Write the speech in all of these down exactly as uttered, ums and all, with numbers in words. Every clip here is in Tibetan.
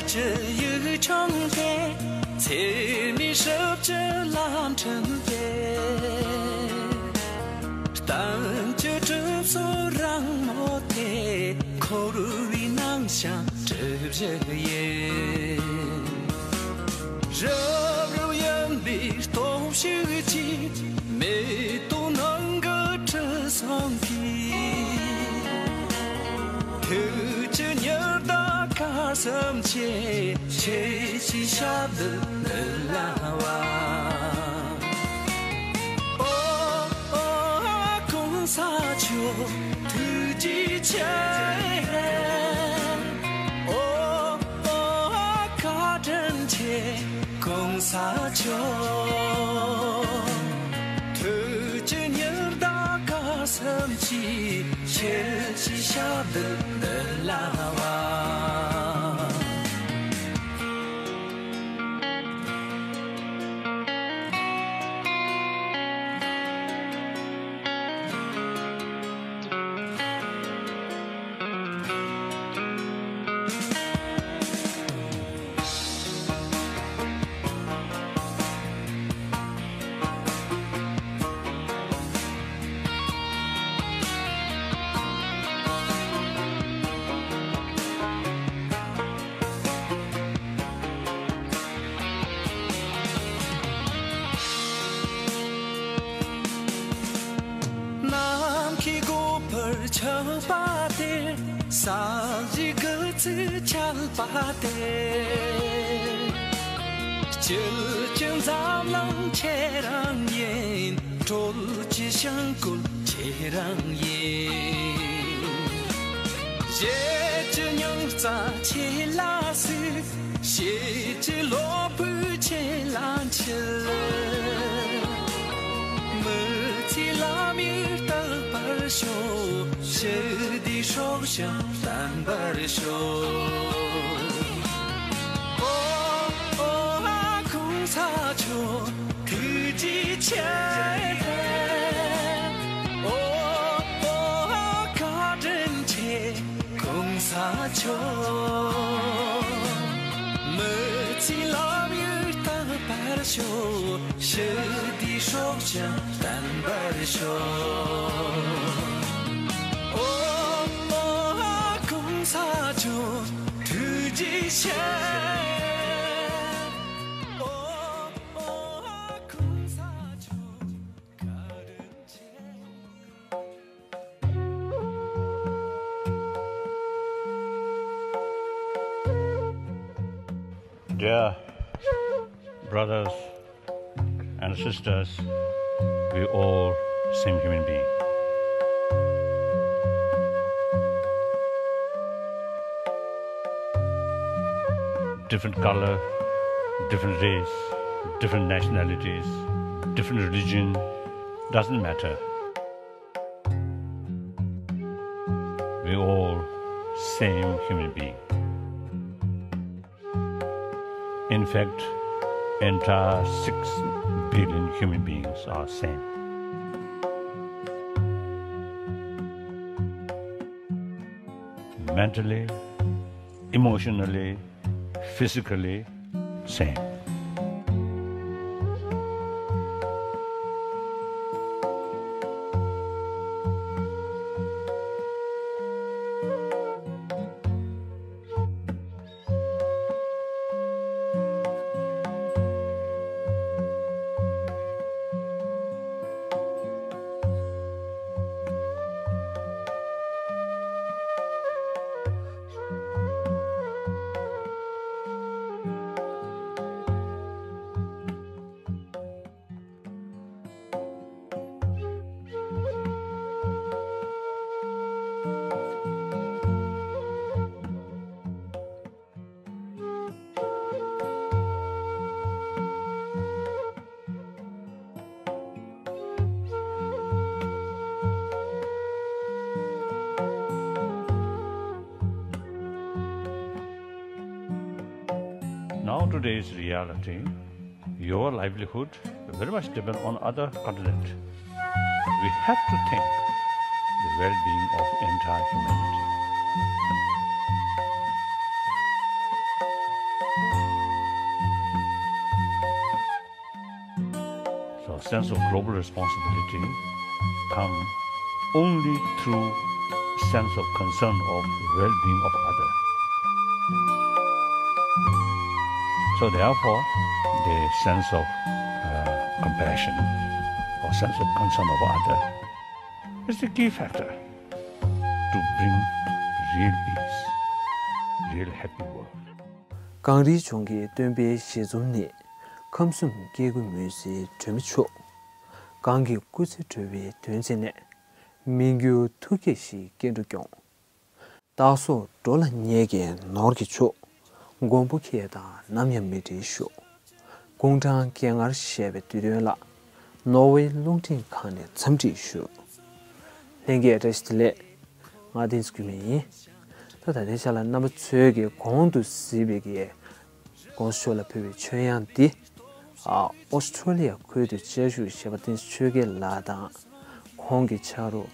ཅི་ཡིག་ཆུང་དེ། ཚེ་མེད་སྲིབ་ཀྱི་ལམ་ཕྲན་དེ། གཏམ་གྱི་གྲིབ་སོ་རིང་མོ་དེ། འཁོར་བའི་ནང་བཞིན་གྲིབ་བཞི་ཡིན། རབ་རིབ་ཡིན་པའི་སྟོབས་ཤུགས་ཀྱིས། མེ་ཏོག་ནང་གི་དྲི་བསུང་གིས། ཐུགས་ཀྱི་ཉི་ཟླ་སྐར་གསུམ་ཆེ། ཁྱེད་ཀྱི་ཞབས་རྡུལ་འདི་ལ་བབས། ཨོ་ཨོ་གོང་ས་མཆོག་ཐུགས་རྗེ་ཆེ། ཨོ་ཨོ་བཀའ་དྲིན་ཆེ། གོང་ས་མཆོག་ཐུགས་ཀྱི་ཉི་ཟླ་སྐར་གསུམ་གྱིས། ཁྱེད་ཀྱི་ཞབས་རྡུལ་འདི་ལ་བབས། ནམ་མཁའི་སྒོ་འཕར་ཆགས་པ་དེར། ས་གཞིའི་སྐུ་ཚེ་ཆད་པ་དེར། སྐྱིད་ཀྱི་འཛམ་གླིང་ཁྱེད་རང་ཡིན། སྲོལ་གྱི་བྱིང་རྒོད་ཁྱེད་རང་ཡིན། གཞས་ཀྱི་རྙིང་རྩ་ཁྱེད་ལ་གསོལ། གཤིས་ཀྱི་གློ་བུར་ཁྱེད་ལ་འཁྱིལ། མི་ཚེའི་ལམ་ཡིག་རྟག་པར་ཤོག་ཞི་བདེའི་སྲོག་ཤིང་བརྟན་པར་ཤོག་ཨོ་ཨོ་གོང་ས་མཆོག་ཐུགས་རྗེ་ཆེ། ཨོ་ཨོ་བཀའ་དྲིན་ཆེ། གོང་ས་མཆོག་མི་ཚེའི་ལམ་ཡིག་རྟག་པར་ཤོག་ཞི་བདེའི་སྲོག་ཤིང་བརྟན་པར་ཤོག་ཨོ་ཨོ་གོང་ས་མཆོག་ཐུགས་རྗེ་ཆེ། ཨོ་ཨོ་གོང་ས་མཆོག་བཀའ་དྲིན་ཆེ། Dear brothers and sisters, we all same human being. Different color, different race, different nationalities, different religion, doesn't matter. We all same human being. In fact, entire six billion human beings are same. Mentally, emotionally, physically same. Now today's reality, your livelihood very much depend on other continent. We have to think the well-being of entire humanity. Sense of global responsibility come only through sense of concern of well-being of other. So therefore, the sense of uh, compassion or sense of concern of other is the key factor to bring real peace, real happy world. གངས་རིའི་ལྗོངས་ཀྱི་སྟོན་པའི་ཞལ་འཛུམ་ནི། ཁམས་གསུམ་སྐྱེ་དགུའི་མུན་སེལ་སྒྲོན་མེ་མཆོག་གང་གི་སྐུ་ཚེ་སྒྲུབ་པའི་དོན་མཛད་ནས། མི་འགྱུར་ཐུགས་བསྐྱེད་བཞིའི་སྐྱེ་འགྲོ་སྐྱོང་། བདག་སོགས་འགྲོ་ལ་ཉེས་ཀྱི་ནོར་གྱི་མཆོག་མགོན་པོ་ཁྱེད་དང་ནམ་ཡང་མི་འབྲལ་ཤོག་དགུང་གྲངས་བརྒྱད་ལྔར་བཞེས་པའི་དུས་སྟོན་ལ། ནོར་བུའི་རླུང་འཕྲིན་ཁང་ནས་འཚམས་འདྲི་ཞུ། ལྷན་རྒྱས་བཀྲ་ཤིས་བདེ་ལེགས། ང་བསྟན་འཛིན་སྐྱིད་མེད་ཡིན། ད་ད་ལྟའི་ཆ་ལ་རྣམ་པ་ཚོས་ཀྱི་གོང་དུ་གཟིགས་པའི་གི་༸གོང་ས་མཆོག་ལ་ཕུལ་བའི་ཆོས་དབྱངས་འདི། ཨ་ཨོ་སི་ཁྲོ་ལི་ཡ་ཁུལ་དུ་བཅའ་བཞུགས་གཞས་པ་བསྟན་འཛིན་ཆོས་རྒྱལ་ལགས་དང་། ཁོང་གི་ཆ་རོགས་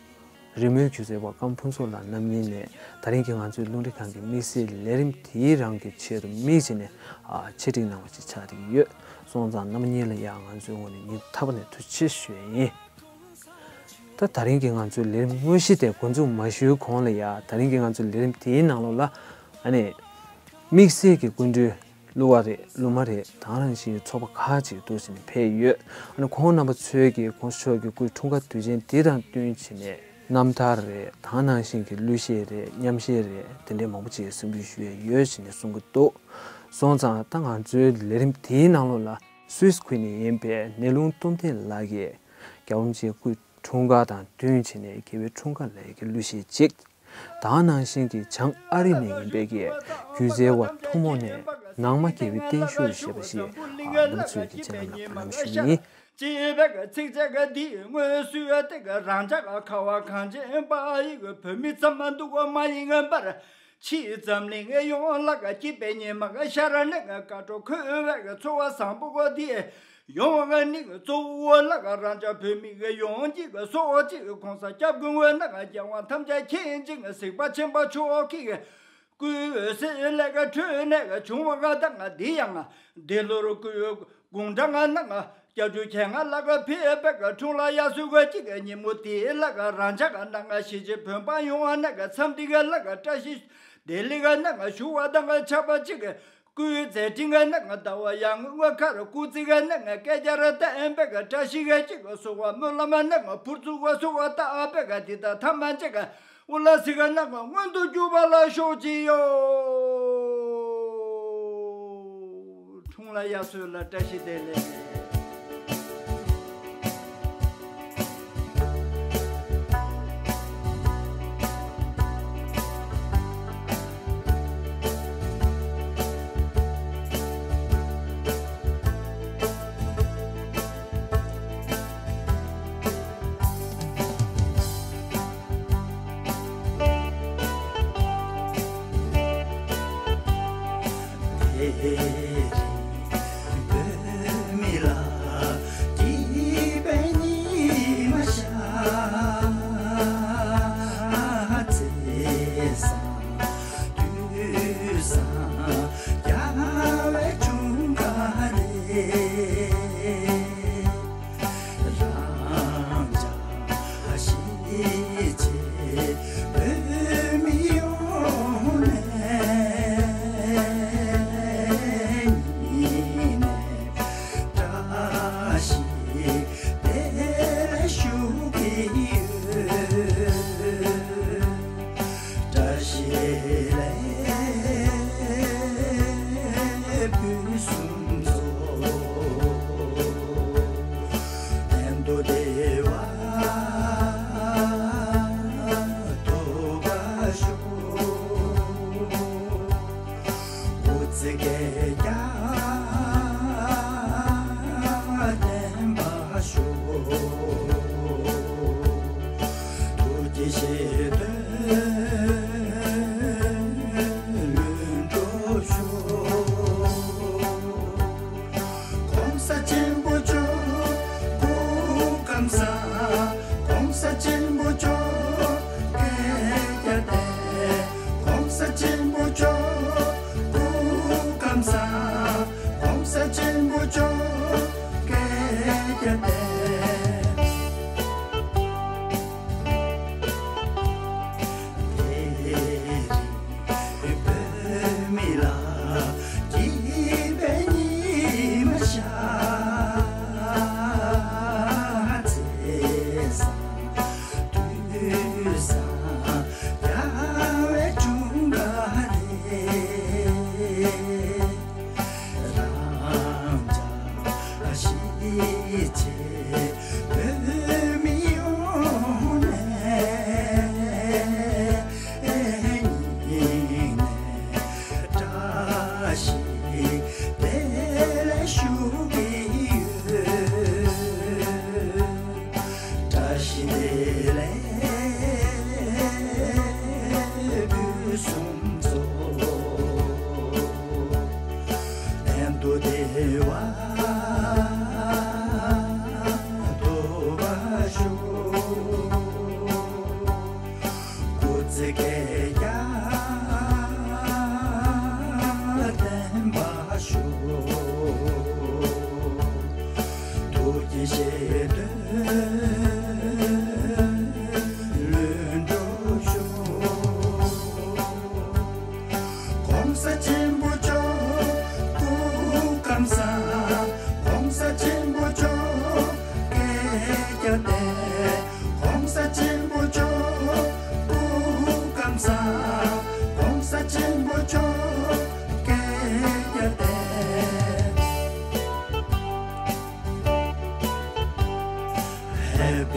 རི་མོའི་སྒྱུ་རྩལ་བ་ཀམ་ཕུན་ཚོགས་ལགས་རྣམ་གཉིས་ནས། ད་རིང་གི་ང་ཚོའི་རླུང་འཕྲིན་ཁང་གི་དམིགས་བསལ་ལས་རིམ་དེའི་རང་གི་ཆེད་དུ་དམིགས་བྱས་ནས་ཨ་ཆེད་སྒྲིག་གནང་བ་ཞིག་ཆགས་བསྡད་ཀྱི་ཡོད། སོང་ཙང་རྣམ་པ་གཉིས་ལ་ཡང་ང་ཚོའི་ངོས་ནས་སྙིང་ཐག་པ་ནས་ཐུགས་རྗེ་ཆེ་ཞུ་ཡས་ཡིན། ད་ད་རིང་གི་ང་ཚོའི་ལས་རིམ་དངོས་གཞི་དེ་འགོ་འཛུགས་མ་ཞུས་གོང་ལ་ཡ། ད་རིང་གི་ང་ཚོའི་ལས་རིམ་དེའི་ནང་ལོགས་ལ་ཨ་ནི་དམིགས་བསལ་གྱི་སྐུ་མགྲོན་གླུ་བ་རེད། གླུ་མ་རེད། དེ་རང་བཞིན་གྱི་ཚོགས་པ་ཁག་ཅིག་འདུག་ཟེར་ནས་ཕེབས་ཡོད། ཨ་ནི་ཁོང་རྣམ་པ་ཚོས་ཀྱིས་གོང་ས་མཆོག་གི་སྐུའི་འཁྲུངས་སྐར་དུས་ཆེན་འདི་དང་བསྟུན་བྱས་ནས་རྣམ་ཐར་རེད། དེ་རང་བཞིན་གྱི་གླུ་གཞས་རེད། མཉམ་གཞས་རེད། དེ་འདྲའི་མང་པོ་ཅིག་གསན་འབུལ་ཞུ་ཡས་ཡོད་ཟེར་ནས་གསུང་གི་འདུག་སོང་ཙང་ད་ང་ཚོའི་ལས་རིམ་དེའི་ནང་ལོགས་ལ་སུད་སི་ཁུལ་ནས་ཡིན་པའི་ནེ་ལུང་སྟོབས་ལྡན་ལགས་ཀྱིས་རྒྱལ་བ་རིན་པོ་ཆེའི་སྐུའི་འཁྲུངས་སྐར་དང་བསྟུན་བྱས་ནས་རྒྱལ་བའི་འཁྲུངས་སྐར་ལ་ཡི་གེ་གླུ་གཞས་གཅིག་དེ་ནང་བཞིན་གྱི་བྱང་ཨ་རི་ནས་ཡིན་པའི་གི་སྒྱུ་རྩལ་བ་ཐུན་མོང་ནས་ནང་མ་རྒྱལ་བའི་བརྟན་བཞུགས་ཞེས་པ་ཞིག་ཨ་རྣམ་པ་ཚོས་ཀྱི་སྤྱན་ལམ་ལ་སྨོན་ལམ་ཞུ་གི་ཡིན། ཅེས་པའི་གི་ཚིགས་བཅད་ཀྱི་འདིའི་སྔོན་སུས་ཏེ་གི་རང་ཅག་ཁ་བ་གངས་ཅན་པ་ཡི་གི་བོད་མི་ཚང་མ་འདུག་གོ་མ་ཡིན་པར། ཕྱིའི་འཛམ་གླིང་ཡོངས་ལ་གི་སྐྱིད་པའི་ཉི་མ་གི་ཤར་ནས་གི་སྐར་འགྲོ་འཁོལ་བའི་གི་ཚོར་བ་བཟང་པོ་གོ་འདི། ཡོང་བ་ནི་གཙོ་བོ་ལ་ག་རང་ཅག་བོད་མི་གི་ཡོངས་ཀྱི་གི་སྲོག་གཅིག་གི་གོང་ས་སྐྱབས་མགོན་ན་ག་རྒྱལ་དབང་ཐམས་ཅད་མཁྱེན་ཅིང་གཟིགས་པ་ཆེན་པོ་མཆོག་གི་སྐུའི་འོད་ཟེར་ལས་ཀ་འཕྲོས་ནས་གི་བྱུང་བ་ག་ད་ང་འདི་ཡང་ང་འདི་ལོར་སྐུའི་དགུང་གྲངས་ང་ན་ང་བརྒྱད་ཅུ་གྱ་ལྔ་ལ་ག་ཕེབས་པའི་གི་འཁྲུངས་ལྷ་དབྱར་གསོལ་ག་གཅིག་གི་ཉིན་མོ་དེ་ལ་ག་རང་ཅག་ག་ན་ང་གཞིས་བྱེས་བོད་འབངས་ཡོངས་ན་ག་འཚམས་འདི་ག་ལ་ག་བཀྲ་ཤིས་བདེ་ལེགས་ག་ན་ང་ཞུ་བ་དང་ག་ཆགས་པ་གཅིག་གི་སྐུའི་མཛད་འཕྲིན་ག་ན་ང་ཟླ་བ་ཡར་ངོའི་མངའ་ཁར་སྐུ་ཚེ་ག་ན་ང་བསྐལ་བརྒྱར་བརྟན་པའི་ག་བཀྲ་ཤིས་ག་གཅིག་ག་གསོལ་བ་སྨོན་ལམ་ན་ང་ཕུར་ཚུགས་ག་གསོལ་བ་བཏབ་པའི་ག་འདི་དག་ཐམས་ཅད་ག་འོ་ལ་སི་ག་ན་ང་མངོན་དུ་གྱུར་པ་ལ་ཤོག་ཅིག་ཡོ། འཁྲུངས་ལྷ་དབྱར་གསོལ་ལ་བཀྲ་ཤིས་བདེ་ལེགས། ཚེ་སྐལ་བརྒྱར་བརྟན་པར་ཤོག །ཐུགས་རྗེ་ཆེ་ལྷུན་གྲུབ་ཤོག ༸གོང་ས་ཆེན་པོ་མཆོག་སྐུ་ཁམས་བཟང་། ༸གོང་ས་ཆེན་པོ་མཆོག་བསྐལ་བརྒྱར་བརྟན། ༸གོང་ས་ཆེན་པོ་མཆོག་སྐུ་ཁམས་བཟང་། ༸གོང་ས་ཆེན་པོ་མཆོག་བསྐལ་བརྒྱར་བརྟན། Happy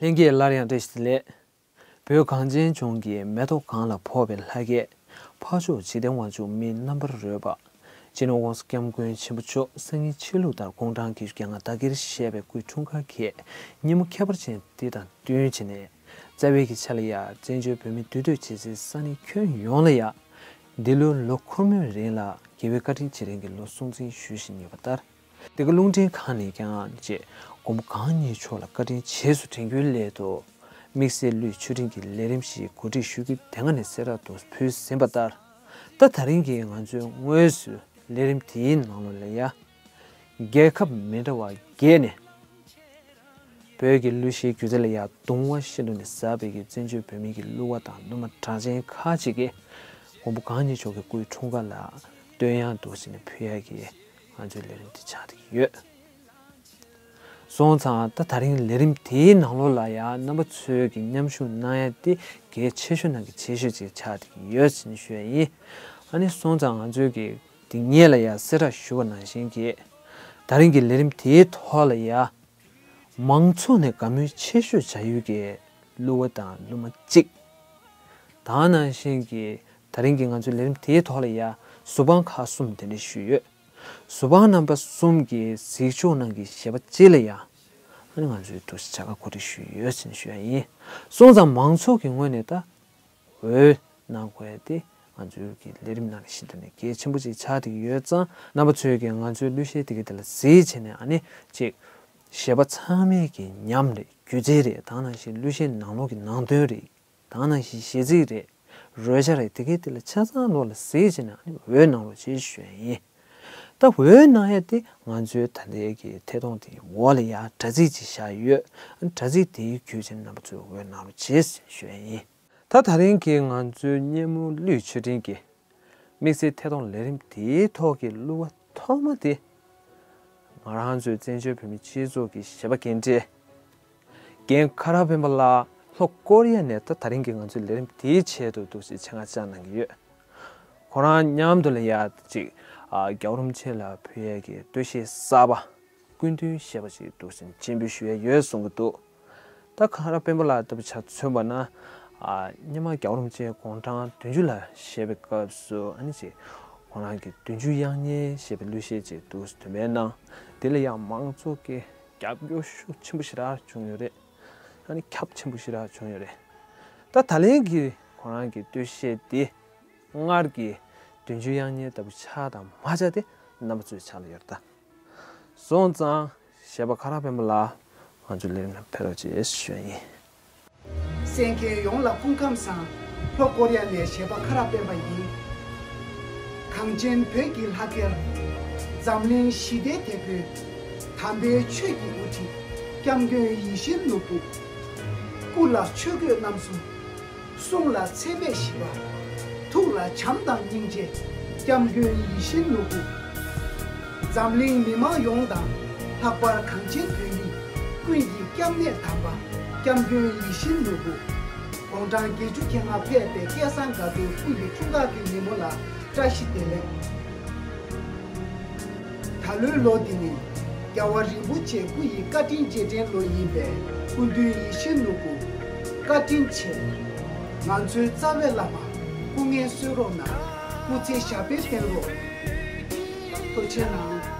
ལྷན་རྒྱས་སླར་ཡང་བཀྲ་ཤིས་བདེ་ལེགས། བོད་གངས་ཅན་ལྗོངས་ཀྱི་མེ་ཏོག་གང་ལ་ཕོག་པའི་ལྷ་སྐལ། འཕགས་མཆོག་འཇིག་རྟེན་དབང་ཕྱུག་མིའི་རྣམ་པར་རོལ་པ། སྤྱི་ནོར་༸གོང་ས་༸སྐྱབས་མགོན་ཆེན་པོ་མཆོག་སང་ཉིན་ཆོས་ལུགས་ལྟར་དགུང་གྲངས་བརྒྱད་ཅུ་གྱ་ལྔ་དར་དཀྱིལ་བཞད་པའི་སྐུའི་འཁྲུངས་སྐར་གྱི་ཉིན་མོ་ཁྱད་པར་ཅན་འདི་དང་བསྟུན་བྱས་ནས། རྩ་བའི་གི་ཆ་ལ་ཡ་བཙན་བྱོལ་བོད་མི་འདུས་སྡོད་བྱེད་སའི་ས་གནས་ཁྱོན་ཡོངས་ལ་ཡ། འདི་ལོའི་ལོ་འཁོར་མོའི་རིང་ལ་རྒྱལ་བའི་བཀའ་དྲིན་རྗེས་དྲན་གྱི་ལོ་སྲུང་བརྩི་ཞུ་བཞིན་ཡོད་པ་ལྟར། འདི་ག་རླུང་འཕྲིན་ཁང་ནས་ཀྱང་ཅེས་མགོན་པོ་གང་ཉིད་མཆོག་ལ་བཀའ་དྲིན་རྗེས་སུ་དྲན་རྒྱུའི་སླད་དུ། དམིགས་བསལ་གླུའི་མཆོད་སྤྲིན་གྱི་ལས་རིམ་ཞིག་གོ་སྒྲིག་ཞུ་རྒྱུ་དེ་སྔ་ནས་གསལ་བསྒྲགས་དུ་ཕུལ་ཟིན་པ་ལྟར། ད་ད་རིང་གི་ང་ཚོའི་དངོས་སུ་ལས་རིམ་དེའི་ནང་ལོགས་ལ་ཡ། རྒྱལ་ཁབ་མི་འདྲ་བ་བརྒྱད་ནས། བོད་ཀྱི་གླུ་གཞས་སྒྱུ་རྩལ་ལ་ཡ་གདུང་བ་ཤིན་ཏུ་ནས་ཟབ་པའི་གི་བཙན་བྱོལ་བོད་མི་གི་གླུ་བ་དང་གླུ་མ་གྲགས་ཅན་ཁག་ཅིག་གིས་མགོན་པོ་གང་ཉིད་མཆོག་གི་སྐུའི་འཁྲུངས་སྐར་ལ་བསྟོད་དབྱངས་འདུག་ཟེར་ནས་ཕུལ་ཡག་གི་ང་ཚོའི་ལས་རིམ་དེ་ཆགས་བསྡད་ཀྱི་ཡོད། སོང་ཙང་ད་ད་རིང་ལས་རིམ་དེའི་ནང་ལོགས་ལ་ཡང་རྣམ་པ་ཚོས་ཀྱི་མཉམ་ཞུགས་གནང་ཡ་དེ་གལ་ཆེ་ཤོས་ནང་གི་ཆེ་ཤོས་ཅིག་ཆགས་བསྡད་ཀྱི་ཡོད་ཟེར་ནས་ཞུ་ཡ་ཡིན། ཨ་ནི་སོང་ཙང་ང་ཚོས་ཀྱི་དེ་སྔོན་ལ་ཡང་གསལ་བསྒྲགས་ཞུ་བ་ནང་བཞིན་གྱི་ད་རིང་གི་ལས་རིམ་དེའི་ཐོག་ལ་ཡང་མང་ཚོགས་ནས་དགའ་མོས་ཆེ་ཤོས་བྱ་ཡུལ་གྱི་གླུ་བ་དང་གླུ་མ་གཅིག་དང་། ནང་བཞིན་གྱི་ད་རིང་གི་ང་ཚོའི་ལས་རིམ་དེའི་ཐོག་ལ་ཡང་གཟུ་དཔང་ཁག་གསུམ་གདན་འདྲེན་ཞུས་ཡོད། གཟུ་དཔང་རྣམ་པ་གསུམ་གྱི་གཟིགས་ཕྱོགས་ནང་གི་གཞས་པ་གཅིག་ལ་ཡང་ཨ་ནི་ང་ཚོས་འདུག་སེ་བྱ་དགའ་གོ་སྒྲིག་ཞུས་ཡོད་ཟེར་ནས་ཞུ་ཡ་ཡིན། སོང་ཙང་མང་ཚོགས་ཀྱི་ངོས་ནས་ད་འོས་གནང་དགོས་ཡ་དེ་ང་ཚོའི་གི་ལས་རིམ་ནང་ནས་ཤིན་ཏུ་ནས་གལ་ཆེན་པོ་ཅིག་ཆགས་བསྡད་ཀྱི་ཡོད་ཙང་། རྣམ་པ་ཚོས་ཀྱི་ང་ཚོའི་གླུ་གཞས་དེ་གའི་དེ་ལ་གཟིགས་བྱས་ནས། ཨ་ནི་ཅིག་གཞས་པ་ཚང་མའི་གི་ཉམས་རེད། སྒྱུ་རྩལ་རེད། དེ་ནང་བཞིན་གླུ་གཞས་ནང་ལོགས་ཀྱི་ནང་དོན་རེད། དེ་ནང་བཞིན་གཞས་ཚིག་རེད། རོལ་ཆ་རེད། དེ་གའི་དེ་ལ་ཆ་ཚང་ལོགས་ལ་གཟིགས་བྱས་ནས་ཨ་ནི་འོས་གནང་རོགས་བྱེད་ཞུ་ཡ་ཡིན། ད་འོས་གནང་ཡ་དེ་ང་ཚོའི་ད་ལྟའི་གི་ཐད་གཏོང་དེའི་འོག་ལ་ཡ་དྲ་ཚིགས་ཅིག་བཞག་ཡོད། ཨ་ནི་དྲ་ཚིགས་དེའི་བརྒྱུད་བྱས་ནས་རྣམ་པ་ཚོས་འོས་གནང་རོགས་བྱེད་ཞུ་ཡ་ཡིན། ད་ད་རིང་གི་ང་ཚོའི་སྙན་མོ་གླུའི་མཆོད་སྤྲིན་གྱི་དམིགས་བསལ་ཐད་གཏོང་ལས་རིམ་དེའི་ཐོག་གི་གླུ་བ་ཐོག་མ་དེ། ང་རང་ཚོའི་བཙན་བྱོལ་བོད་མིའི་སྤྱི་ཚོགས་ཀྱི་གཞས་པ་རྒན་གྲས། རྒན་ཁ་རག་སྤེན་པ་ལགས་ལྷོ་ཀོ་རི་ཡ་ནས་ད་ད་རིང་གི་ང་ཚོའི་ལས་རིམ་དེའི་ཆེད་དུ་འདུག་སེ་ཆེད་མངགས་བཅར་གནང་གི་ཡོད། ཁོ་རང་མཉམ་དུ་ལ་ཡ་ཅིག་ཨ་རྒྱལ་བ་རིན་པོ་ཆེ་ལ་ཕུལ་ཡས་ཀྱི་སྟོད་གཞས་གསར་པ། སྐུ་མདུན་ཞེས་པ་ཞིག་འདུག་ཟིན་སྤྱན་འབུལ་ཞུ་ཡས་ཡོད་གསུང་གི་འདུག་ད་ཁ་རག་སྤེན་པ་ལགས་ལྟ་བུ་ཆ་མཚོན་པ་ན། ཨ་སྔོན་མ་རྒྱལ་བ་རིན་པོ་ཆེ་དགུང་གྲངས་བདུན་ཅུ་ལ་བཞེས་པའི་སྐབས་སུ། ཨ་ནི་ཅིག་ཁོང་རང་གི་བདུན་ཅུ་དབྱངས་སྙན་ཞེས་པའི་གླུ་གཞས་ཅིག་འདུག་སེ་འདོན་སྤེལ་གནང་། དེ་ལ་ཡང་མང་ཚོགས་ཀྱི་རྒྱབ་སྐྱོར་ཤུགས་ཆེན་པོ་ཞེ་དྲག་བྱུང་ཡོད་རེད། ཨ་ནི་ཁྱབ་ཆེན་པོ་ཞེ་དྲག་བྱུང་ཡོད་རེད། ད་ད་ལན་གྱི་ཁོང་རང་གི་སྟོད་གཞས་འདི་སྔར་གྱི་བདུན་ཅུ་དབྱངས་སྙན་ལྟ་བུ་ཆགས་དང་མ་ཆགས་དེ་རྣམ་པ་ཚོའི་ཕྱག་ལ་ཡོད་ད། སོང་ཙང་གཞས་པ་ཁ་རག་སྤེན་པ་ལགས་ང་ཚོའི་ལས་རིམ་ནང་ཕེབས་རོགས་བྱེད་ཞུ་ཡ་ཡིན། གསན་མཁན་ཡོངས་ལ་སྐུ་ཁམས་བཟང་། ལྷོ་ཀོ་རི་ཡ་ནས་གཞས་པ་ཁ་རག་སྤེན་པ་ཡིན། གངས་ཅན་བོད་ཀྱི་ལྷ་སྐལ། འཛམ་གླིང་ཞི་བདེའི་དེད་དཔོན། དམ་པའི་ཆོས་ཀྱི་དབུ་ཁྲིད། སྐྱབས་མགོན་ཡིད་བཞིན་ནོར་བུ། སྐུ་ལ་ཆོས་གོས་རྣམ་གསུམ། གསུང་ལ་ཚད་མེད་བཞི་པ། ཐུགས་ལ་བྱམས་དང་སྙིང་རྗེ། སྐྱབས་མགོན་ཡིད་བཞིན་ནོར་བུ། འཛམ་གླིང་མི་མང་ཡོངས་དང་། ལྷག་པར་གངས་ཅན་བོད་མི་ཀུན་གྱི་སྐྱབས་གནས་དམ་པ། སྐྱབས་མགོན་ཡིད་བཞིན་ནོར་བུ། དགུང་གྲངས་བརྒྱད་ཅུ་གྱ་ལྔ་ཕེབས་པའི་སྐལ་བཟང་དགའ་ཚོར་སྐུ་ཡི་འཁྲུངས་སྐར་གྱི་ཉིན་མོ་ལ་བཀྲ་ཤིས་བདེ་ལེགས། ད་ལོའི་ལོ་འདི་ནི་རྒྱལ་བ་རིན་པོ་ཆེ་སྐུ་ཡི་བཀའ་དྲིན་རྗེས་དྲན་ལོ་ཡིན་པས། སྐུ་མདུན་ཡིད་བཞིན་ནོར་བུ་བཀའ་དྲིན་ཆེ། ང་ཚོའི་རྩ་བའི་བླ་མ་སྐུ་ངལ་གསོ་རོགས་གནང་། སྐུ་ཚེ་ཞབས་པད་བརྟན་རོགས། ཐུགས་རྗེ་གནང་།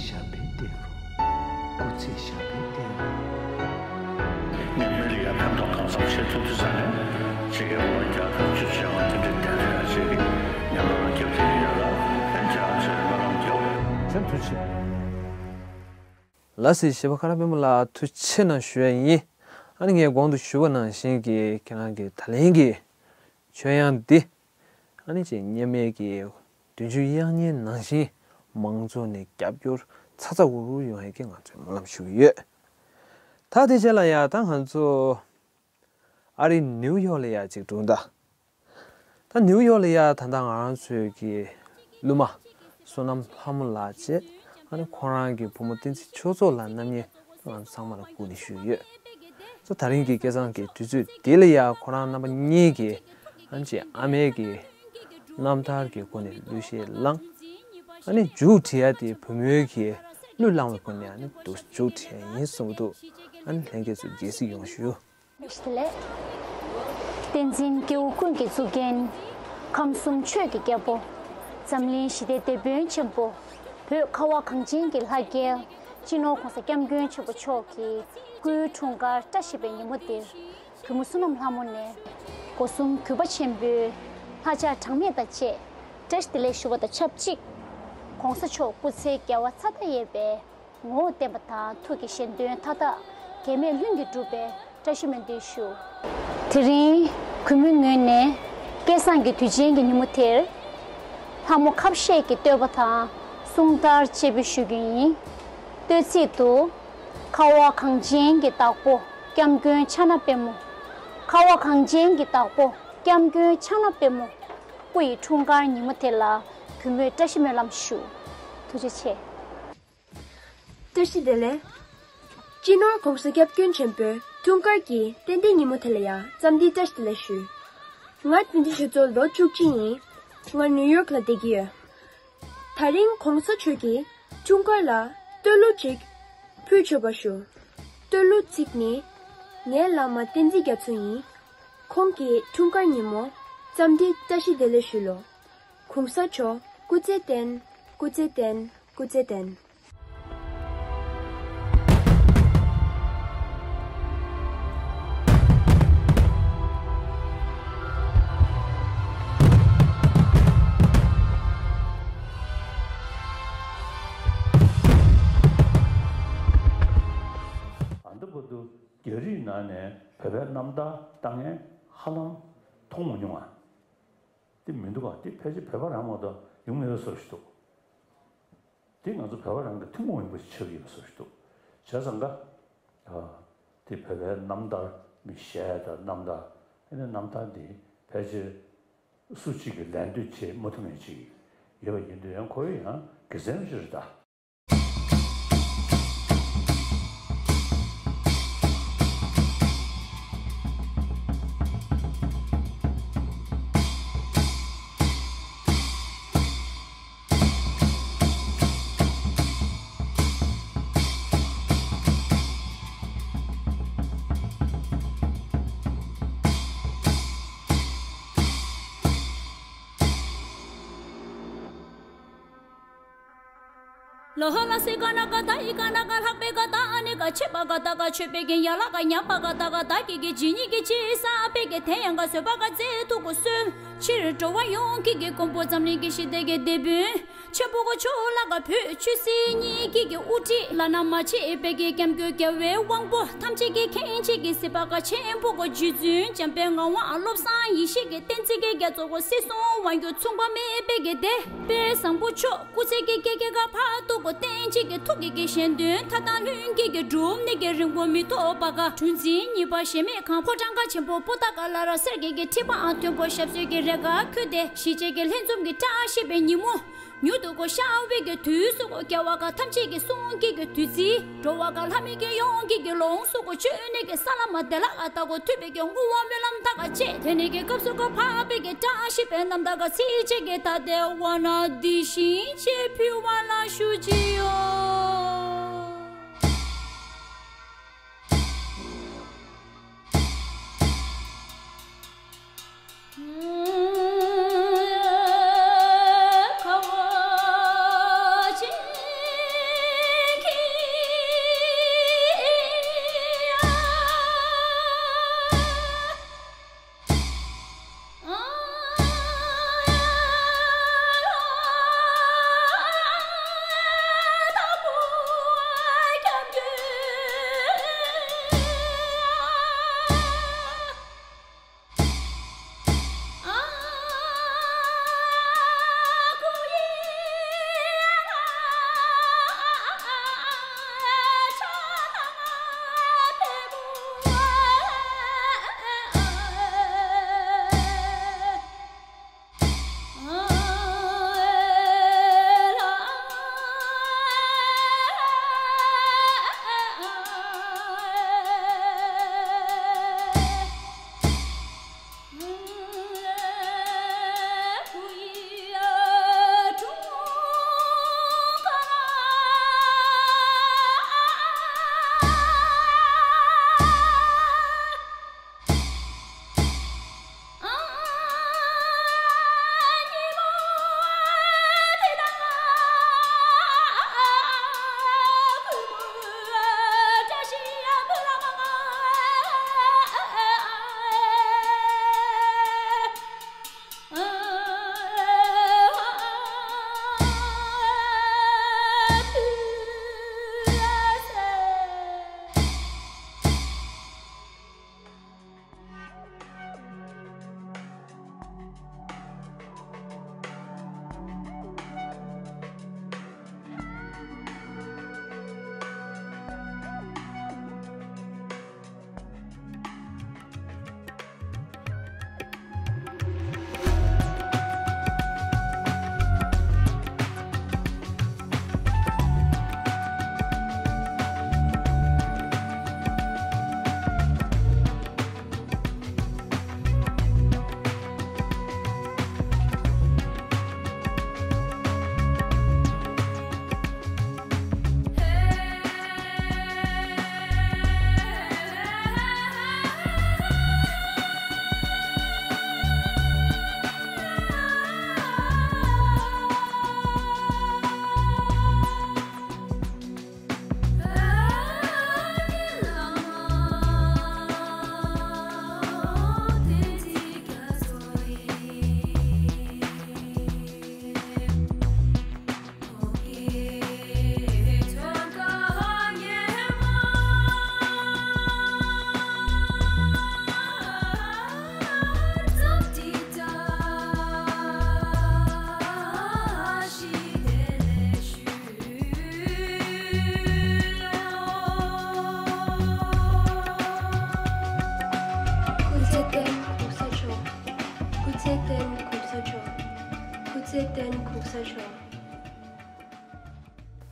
ཞབས་པད་བརྟན་རུ། སྐུ་ཚེ་ཞབས་པད་བརྟན་རུ། ངས་མི་རིགས་ལ་ཕན་ཐོགས་གང་འཚམ་བྱེད་ཐུབ་དུས་ཙང་ནས་ཕྱི་རྒྱལ་ལོ་བརྒྱ་དང་བཅུ་བྱས་ཡང་དེ་འདྲའི་བདེན་དོན་ཞིག་ཉམས་མྱོང་རྒྱབ་ཀྱི་ཡོད་ལ་ཨེ་ཅག་ཚོས་སྨོན་ལམ་རྒྱོབ། ལགས་སོ། གཞས་པ་ཁ་རག་དཔལ་མོ་ལགས་ཐུགས་རྗེ་གནང་ཞུ་ཡ་ཡིན། ཨ་ནི་ངས་གོང་དུ་ཞུས་པ་ནང་བཞིན་གྱི་ཁྱེད་རང་གི་ད་ལན་གྱི་ཆོས་དབྱངས་འདི། ཨ་ནི་ཅིག་སྔོན་མའི་གི་བདུན་ཅུ་དབྱར་གཉིན་ནང་བཞིན་མང་ཚོགས་ནས་རྒྱབ་སྐྱོར་ཚ་ཚ་འུར་འུར་ཡོང་ཡས་ཀྱི་ང་ཚོས་སྨོན་ལམ་ཞུ་གི་ཡོད། ད་དེ་རྗེས་ལ་ཡ་ད་ང་ཚོ་ཨ་རི་ནིའུ་ཡོག་ལ་ཡ་ཅིག་འགྲོ་ད། ད་ནིའུ་ཡོག་ལ་ཡ་ད་ལྟ་ང་རང་ཚོའི་གི་གླུ་མ་བསོད་ནམས་ལྷ་མོ་ལགས་བཅས་ཨ་ནི་ཁོང་རང་གི་བུ་མོ་བསྟན་འཛིན་ཆོས་ཚོགས་ལགས་རྣམ་གཉིས་ང་ཚོ་ཚང་མ་ལ་སྒུག་ནས་བཞུགས་ཡོད། ད་ད་རིང་གི་སྐལ་བཟང་གི་དུས་ཚོད་འདི་ལ་ཡ་ཁོ་རང་རྣམ་པ་གཉིས་ཀྱིས་ཨ་ནི་ཅིག་ཨ་མའི་གི་རྣམ་ཐར་གྱི་སྒོ་ནས་གླུ་གཞས་བླངས། ཨ་ནི་མཇུག་བསྒྲིལ་ཡ་དེ་བུ་མོའི་གི་གླུ་བླངས་པའི་སྒོ་ནས་ཨ་ནི་འདུག་མཇུག་བསྒྲིལ་ཡ་ཡིན་གསུངས་འདུག་ཨ་ནི་ལྷན་རྒྱས་ཚོ་དགྱེས་གཟིགས་ཡོང་ཞུ། བཀྲ་ཤིས་བདེ་ལེགས། བསྟན་འཛིན་སྐྱེ་བོ་ཀུན་གྱི་གཙུག་རྒྱན། ཁམས་གསུམ་ཆོས་ཀྱི་རྒྱལ་པོ། འཛམ་གླིང་ཞི་བདེའི་དེད་དཔོན་ཆེན་པོ། བོད་ཁ་བ་གངས་ཅན་གྱི་ལྷ་རྒྱལ། སྤྱི་ནོར་༸གོང་ས་༸སྐྱབས་མགོན་ཆེན་པོ་མཆོག་གི་སྐུའི་འཁྲུངས་སྐར་བཀྲ་ཤིས་པའི་ཉིན་མོ་འདིར། གུས་མོ་བསོད་ནམས་ལྷ་མོ་ནས་སྒོ་གསུམ་གུས་པ་ཆེན་པོས་ལྷ་ལྕགས་གྲངས་མེད་དང་བཅས་བཀྲ་ཤིས་བདེ་ལེགས་ཞུ་བ་དང་ཆབས་ཅིག ༸གོང་ས་མཆོག་སྐུ་ཚེ་བསྐལ་བ་ཚ་ཐག་ཡས་པའི་ངོ་བོ་བསྟན་པ་དང་ཐུགས་ཀྱི་བཞེད་དོན་མཐའ་དག་གེགས་མེད་ལྷུན་གྱིས་གྲུབ་པའི་བཀྲ་ཤིས་སྨོན་འདུན་ཞུ། དེ་རིང་གུས་མོའི་ངོས་ནས་སྐལ་བཟང་གི་དུས་ཆེན་གྱི་ཉིན་མོ་དེར། ལྷ་མོ་ཁ་བཤད་ཀྱི་བསྟོད་པ་དང་གསུང་ལྟར་བཅས་པ་ཞུ་རྒྱུ་ཡིན། བསྟོད་ཚིག་ཏུ། ཁ་བ་གངས་ཅན་གྱི་བདག་པོ་སྐྱབས་མགོན་ཕྱག་ན་པདྨོ། ཁ་བ་གངས་ཅན་གྱི་བདག་པོ་སྐྱབས་མགོན་ཕྱག་ན་པདྨོ། སྐུ་ཡི་འཁྲུངས་སྐར་ཉིན་མོ་དེ་ལ་གུས་མོས་བཀྲ་ཤིས་སྨོན་ལམ་ཞུ། ཐུགས་རྗེ་ཆེ། བཀྲ་ཤིས་བདེ་ལེགས། སྤྱི་ནོར་༸གོང་ས་༸སྐྱབས་མགོན་ཆེན་པོའི་འཁྲུངས་སྐར་གྱི་ཏན་ཏན་ཉིན་མོ་དེ་ལ་ཡང་འཚམས་འདྲི་བཀྲ་ཤིས་བདེ་ལེགས་ཞུ། ང་བསྟན་འཛིན་ཆོས་ཚོགས་ལོ་བཅུ་གཅིག་ཡིན། ང་ནིའུ་ཡོག་ལ་བསྡད་ཀྱི་ཡོད། ད་རིང་༸གོང་ས་མཆོག་གི་འཁྲུངས་སྐར་ལ་བསྟོད་གླུ་ཅིག་ཕུལ་ཆོག་པ་ཞུ། བསྟོད་གླུ་ཚིག་ནི། ངའི་བླ་མ་བསྟན་འཛིན་རྒྱ་མཚོ་ཡིན། ཁོང་གི་འཁྲུངས་སྐར་ཉིན་མོ་འཚམས་འདྲི་བཀྲ་ཤིས་བདེ་ལེགས་ཞུ་ལོ། ༸གོང་ས་མཆོག་སྐུ་ཚེ་བརྟན། སྐུ་ཚེ་བརྟན། སྐུ་ཚེ་བརྟན། ཨ་འདི་བར་དུ་རྒྱ་རིགས་ནང་ནས་བོད་པའི་རྣམ་ཐར་ལྟ་མཁན་ཧ་ལམ་མཐོང་མ་མྱོང་ང་། དེ་མི་འདུག་ག་དེ་ཕལ་ཆེར་བོད་པ་རང་མ་གཏོགས་ཡོང་མེད་པའི་བཟོ་ཞིག་འདུག་དེ་ང་ཚོ་བོད་པ་རང་གི་ཐུན་མོང་མིན་པ་ཞིག་ཆགས་ཀྱི་ཡོད་པའི་བཟོ་ཞིག་འདུག་བྱས་ཙང་ཀ། ཨ། དེ་བོད་པའི་རྣམ་ཐར་མི་གཞས་དང་རྣམ་ཐར། ཨ་ནི་རྣམ་ཐར་འདི་ཕལ་ཆེར་སུ་གཅིག་གིས་ལད་ཟློས་བྱེད་མ་ཐུབ་མཁན་ཅིག་ཡོད་པ་ཡིན་དུས་ཡང་ཁོ་ཡང་དགེ་མཚན་ཅིག་རེད་ད། ལོ་ཧོ་ལ་སི་ག་ན་ག་ད་ཨི་ག་ན་ག་ལྷག་པའི་ག་ད་ཨ་ནི་ག་ཆེ་བ་ག་ད་ག་ཆོད་པའི་གི་ཡ་ལ་ག་ཉམས་པ་ག་ད་ག་ད་ཀི་གི་ཇི་ཉི་གི་ཅི་ས་པའི་གི་དེ་ཡང་ག་སོ་པ་ག་ཙེ་ཐུག་གོ་སོན་ཕྱིར་འགྲོ་བ་ཡོངས་ཀྱི་གི་མགོན་པོ་འཛམ་གླིང་གི་ཞི་བདེ་གི་དེད་དཔོན། ཆེན་པོ་གོ་ཆོ་ལ་ག་བོད་ཆོས་སྲིད་གཉིས་ཀྱི་གི་དབུ་ཁྲིད་བླ་ན་མ་མཆིས་པའི་གི་སྐྱབས་མགོན་རྒྱལ་བའི་དབང་པོ་ཐམས་ཅད་ཀྱི་མཁྱེན་ཅིག་གི་སྲིད་པ་ག་ཆེན་པོ་གོ་རྗེ་བཙུན་འཇམ་དཔལ་ངག་དབང་བློ་བཟང་ཡེ་ཤེས་ཀྱི་བསྟན་འཛིན་གྱི་རྒྱ་མཚོ་གོ་སྲིད་སྲུང་དབང་སྒྱུར་མཚུངས་པ་མེད་པའི་གི་དེད་དཔོན་བཟང་པོ་མཆོག་སྐུ་ཚེ་གི་ཀྱེ་ཀྱེ་ག་ཕ་ཏུ་གོ་བསྟན་ཅིག་གི་ཐུགས་ཀྱི་གི་གཞན་དོན་མཐའ་དག་ལྷུན་གྱིས་གི་འགྲུབ་ནི་གི་རིང་པོ་མི་ཐོགས་པ་ག་གྲུ་འཛིན་གཉིས་པ་གཞལ་མེད་ཁང་ཕོ་བྲང་ག་ཆེན་པོ་པོ་ཏ་ག་ལ་ར་གསེར་གྱི་གི་ཁྲི་པའང་མཐོན་པོ་ཞབས་སོར་གྱི་རེ་ག་ཁུ་དེ་ཞི་བྱེད་ཀྱི་ལྷན་འཛོམས་ཀྱི་བཀྲ་ཤིས་པའི་ཉིན་མོ། མྱུར་དུ་གོ་ཤར་བའི་གི་དུས་སུ་གོ་རྒྱལ་བ་ག་ཐམས་ཅད་ཀྱི་གསུང་གི་གི་དུས་ཚིག་འགྲོ་བ་ག་ལྷ་མི་གི་ཡོངས་ཀྱི་གི་ལོངས་སུ་གོ་ཆོད་ནས་གི་ས་ལ་མ་དེ་ལ་ཨ་ཏ་གོ་ཐུབ་པའི་གི་བསྔོ་བ་སྨོན་ལམ་ཐ་ག་བཅས་དེ་ནས་གི་སྐབས་སུ་གོ་འཕགས་པའི་གི་བཀྲ་ཤིས་པའི་རྣམ་ཐར་ག་ཚིག་བཅད་ཀྱི་ཐ་དད་བ་ན་འདི་བཞིན་ཆེ་ཕུལ་བ་ལ་ཞུ་ཅི་ཡོད།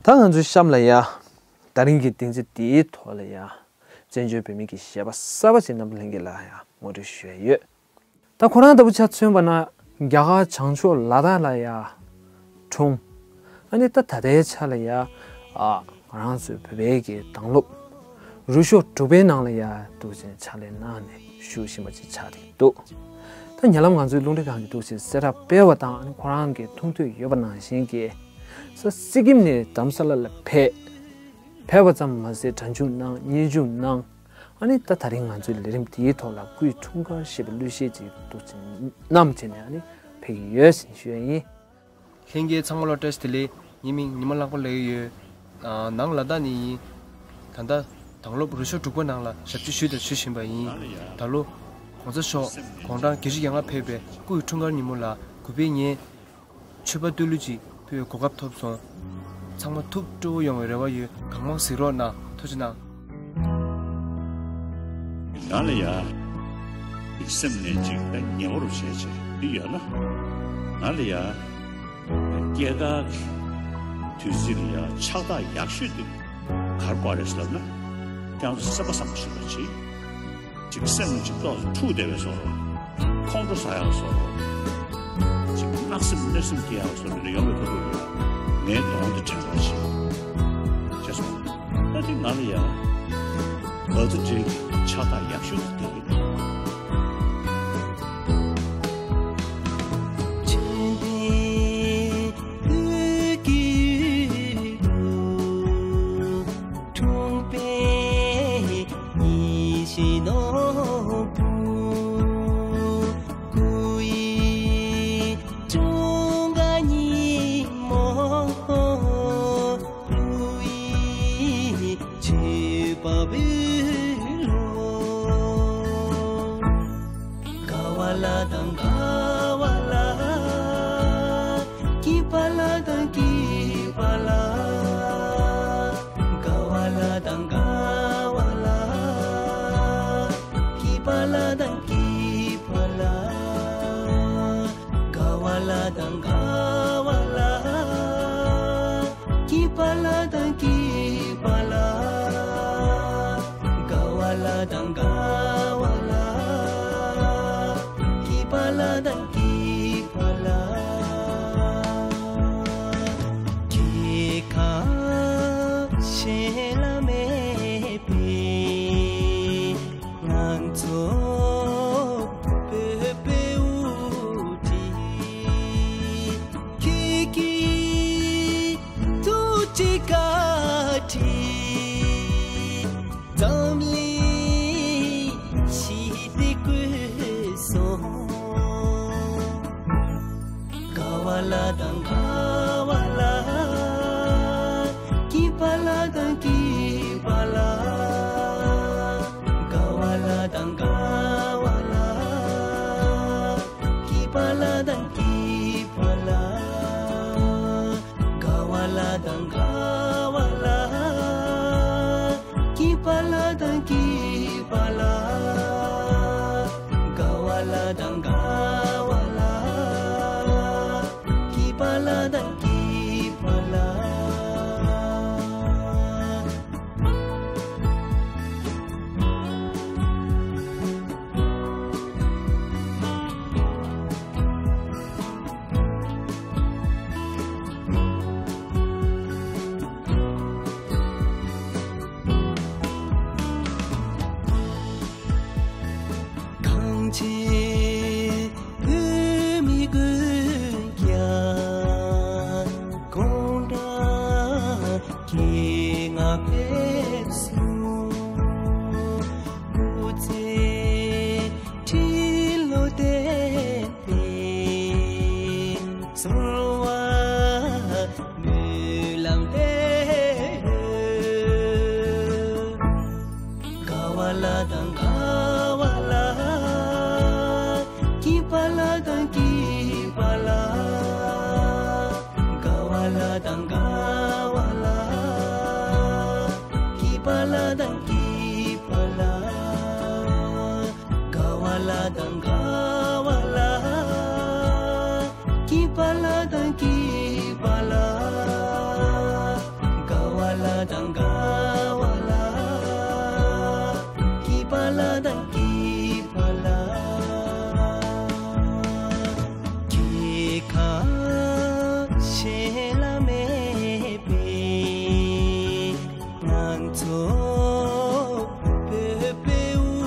ད་ང་ཚོའི་གཤམ་ལ་ཡ། ད་རིང་གི་སྡིངས་ཆ་འདིའི་ཐོག་ལ་ཡ། བཙན་བྱོལ་བོད་མི་གི་གཞས་པ་གསར་པ་ཅིག་རྣམ་པ་ལྷན་རྒྱས་ལ་ཡ་ངོ་སྤྲོད་ཞུ་ཡ་ཡོད། ད་ཁོ་རང་ལྟ་བུ་ཆ་མཚོན་པ་ན་རྒྱ་གར་བྱང་ཕྱོགས་ལ་དྭགས་ལ་ཡ་འཁྲུངས། ཨ་ནི་ད་ད་ལྟའི་ཆ་ལ་ཡ། ཨ། ང་རང་ཚོའི་བོད་པའི་གི་དྭང་སློབ་རུ་ཤོག་དྲུག་པའི་ནང་ལ་ཡ་འདུག་སེ་ཕྱག་ལས་གནང་ནས་བཞུགས་བཞིན་པ་ཅིག་ཆགས་ཀྱི་འདུག་ད་ཉེ་ལམ་ང་ཚོའི་རླུང་འཕྲིན་ཁང་གིས་འདུག་སེ་གསལ་བསྒྲགས་སྤེལ་བ་དང་ཨ་ནི་ཁོ་རང་གི་ཐུགས་འདོད་ཡོད་པ་ནང་བཞིན་གྱི་ས་སི་ཀིམ་ནས་དྷ་རམ་ས་ལ་ལ་ཕེབས། ཕེབས་པ་ཙམ་མ་ཟད་གྲྭ་བརྒྱུད་གནང་། བརྙས་བཅོས་གནང་། ཨ་ནི་ད་ད་རིང་ང་ཚོའི་ལས་རིམ་དེའི་ཐོག་ལ་སྐུའི་འཁྲུངས་སྐར་ཞེས་པའི་གླུ་གཞས་ཅིག་འདུག་སེ་བསྣམས་བྱས་ནས་ཨ་ནི་ཕེབས་ཀྱི་ཡོད་ཟེར་ཞུ་ཡ་ཡིན། ལྷན་རྒྱས་ཚང་མ་ལ་བཀྲ་ཤིས་བདེ་ལེགས། ངའི་མིང་ཉི་མ་ལྷག་པ་ལབ་ཀྱི་ཡོད། ཨ། ནང་ལ་དྭགས་ནས་ཡིན། ད་ལྟ་དྭང་སློབ་རུ་ཤོག་དྲུག་པ་ནང་ལ་ཞབས་ཕྱི་ཞུས་དང་ཞུ་བཞིན་པ་ཡིན། ད་ལོ་གོང་ས་མཆོག་དགུང་གྲངས་བརྒྱད་ཅུ་གྱ་ལྔ་ཕེབས་པའི་སྐུའི་འཁྲུངས་སྐར་ཉིན་མོ་ལ་གུས་པས་ངས་མཆོད་པ་བཏུལ་གླུ་ཅིག་ཕུལ་བའི་གོ་སྐབས་ཐོབ་སོང་། ཚང་མ་ཐུགས་སྤྲོ་བོ་ཡོང་བའི་རེ་བ་ཡོད། གང་མང་གཟིགས་རོགས་གནང་། ཐུགས་རྗེ་གནང་། ང་ལ་ཡ། སེམས་ནས་ཅིག་ད་ཉེ་བར་བྱས་བྱས་འདི་ཡོད་ན། ང་ལ་ཡ། སྐྱེས་སྐར་གྱི་དུས་ཚིགས་ལ་ཡ་ཕྱག་རྟགས་ཡག་ཤོས་འདི་གར་དགོས་རེད་ཟེར་ན། ཁྱེད་རང་ཚོ་སེམས་པ་བཟང་པོ་ཞིག་ལ་བྱེད། ཅིག་སེམས་ཅིག་ཏོག་ཙམ་འཁྲུག་བསྡད་པའི་བཟོ་འདྲ། ཁོང་ཁྲོ་ཟ་ཡག་བཟོ་འདྲ། ཅིག་བརྣག་སེམས་གནོད་སེམས་སྐྱེ་ཡག་བཟོ་འདྲ་ཡོང་བའི་ཁ་ཐུག་ལ་ངའི་གདོང་དུ་དྲན་པ་བྱེད། བྱས་སོང་། ད་དེ་ང་ལ་ཡ། བ་ཚོ་འདྲེ་གི་ཕྱག་རྟགས་ཡག་ཤོས་དེ་རེད། འཁྲུངས་པའི་ཉིན་མོ། དགའ་བ་ལ་དང་དགའ་བ་ལ། སྐྱིད་པ་ལ་དང་སྐྱིད་པ་ལ། དགའ་བ་ལ་དང་དགའ་བ་ལ། སྐྱིད་པ་ལ་དང་སྐྱིད་པ་ལ། དགའ་བ་ལ་དང་དགའ་བ་ལ། སྐྱིད་པ་ལ་དང་སྐྱིད་པ་ལ། དགའ་བ་ལ་དང་དགའ་བ་ལ། སྐྱིད་པ་ལ་དང་སྐྱིད་པ་ལ། སྐྱེ་ཁམས་གཞན་ལ་མེད་པའི་ང་ཚོ་བོད་པའི་དབུ་ཁྲིད། ཁྱེད་ཀྱི་ཐུགས་རྗེ་བཀའ་དྲིན་འཛམ་གླིང་ཞི་བདེ་བཀོད་སོང་། དགའ་བ་ལ་དང་དགའ་བ་ལ། སྐྱིད་པ་ལ་དང་སྐྱིད་པ་ལ། དགའ་བ་ལ་དང་དགའ་བ་ལ། སྐྱིད་པ་ལ་དང་སྐྱིད་པ་ལ། དགའ་བ་ལ་དང་དགའ་བ་ལ། སྐྱིད་པ་ལ་དང་སྐྱིད་པ་ལ། དགའ་བ་ལ་དང་དགའ་བ་ལ། སྐྱིད་པ་ལ་དང་སྐྱིད་པ་ལ། གངས་ཅན་བོད་མི་ཀུན་ཀྱང་དགུང་གྲངས་བརྒྱད་ལྔ་ཕེབས་སོང་། སྐུ་ཚེ་ཁྲི་ལོ་བརྟན་པའི་གསོལ་བ་སྨོན་ལམ་འདེབས། དགའ་བ་ལ་དང་དགའ་བ་ལ། སྐྱིད་པ་ལ་དང་སྐྱིད་པ་ལ། དགའ་བ་ལ་དང་དགའ་བ་ལ། སྐྱིད་པ་ལ་དང་སྐྱིད་པ་ལ། དགའ་བ་ལ་དང་དགའ་བ་ལ། སྐྱིད་པ་ལ་དང་སྐྱིད་པ་ལ། ཚོ་བོད་པའི་དབུ་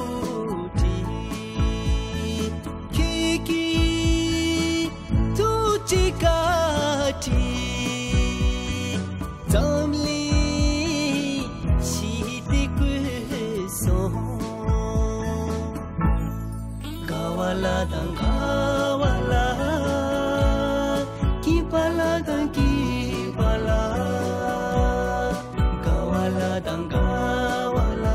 ཁྲིད་ཁྱེད་ཀྱི་ཐུགས་རྗེ་བཀའ་དྲིན་འཛམ་གླིང་ཞི་བདེ་བཀོད་སོང་། དགའ་བ་ལ་དང་དགའ་བ་ལ། སྐྱིད་པ་ལ་དང་སྐྱིད་པ་ལ། དགའ་བ་ལ་དང་དགའ་བ་ལ།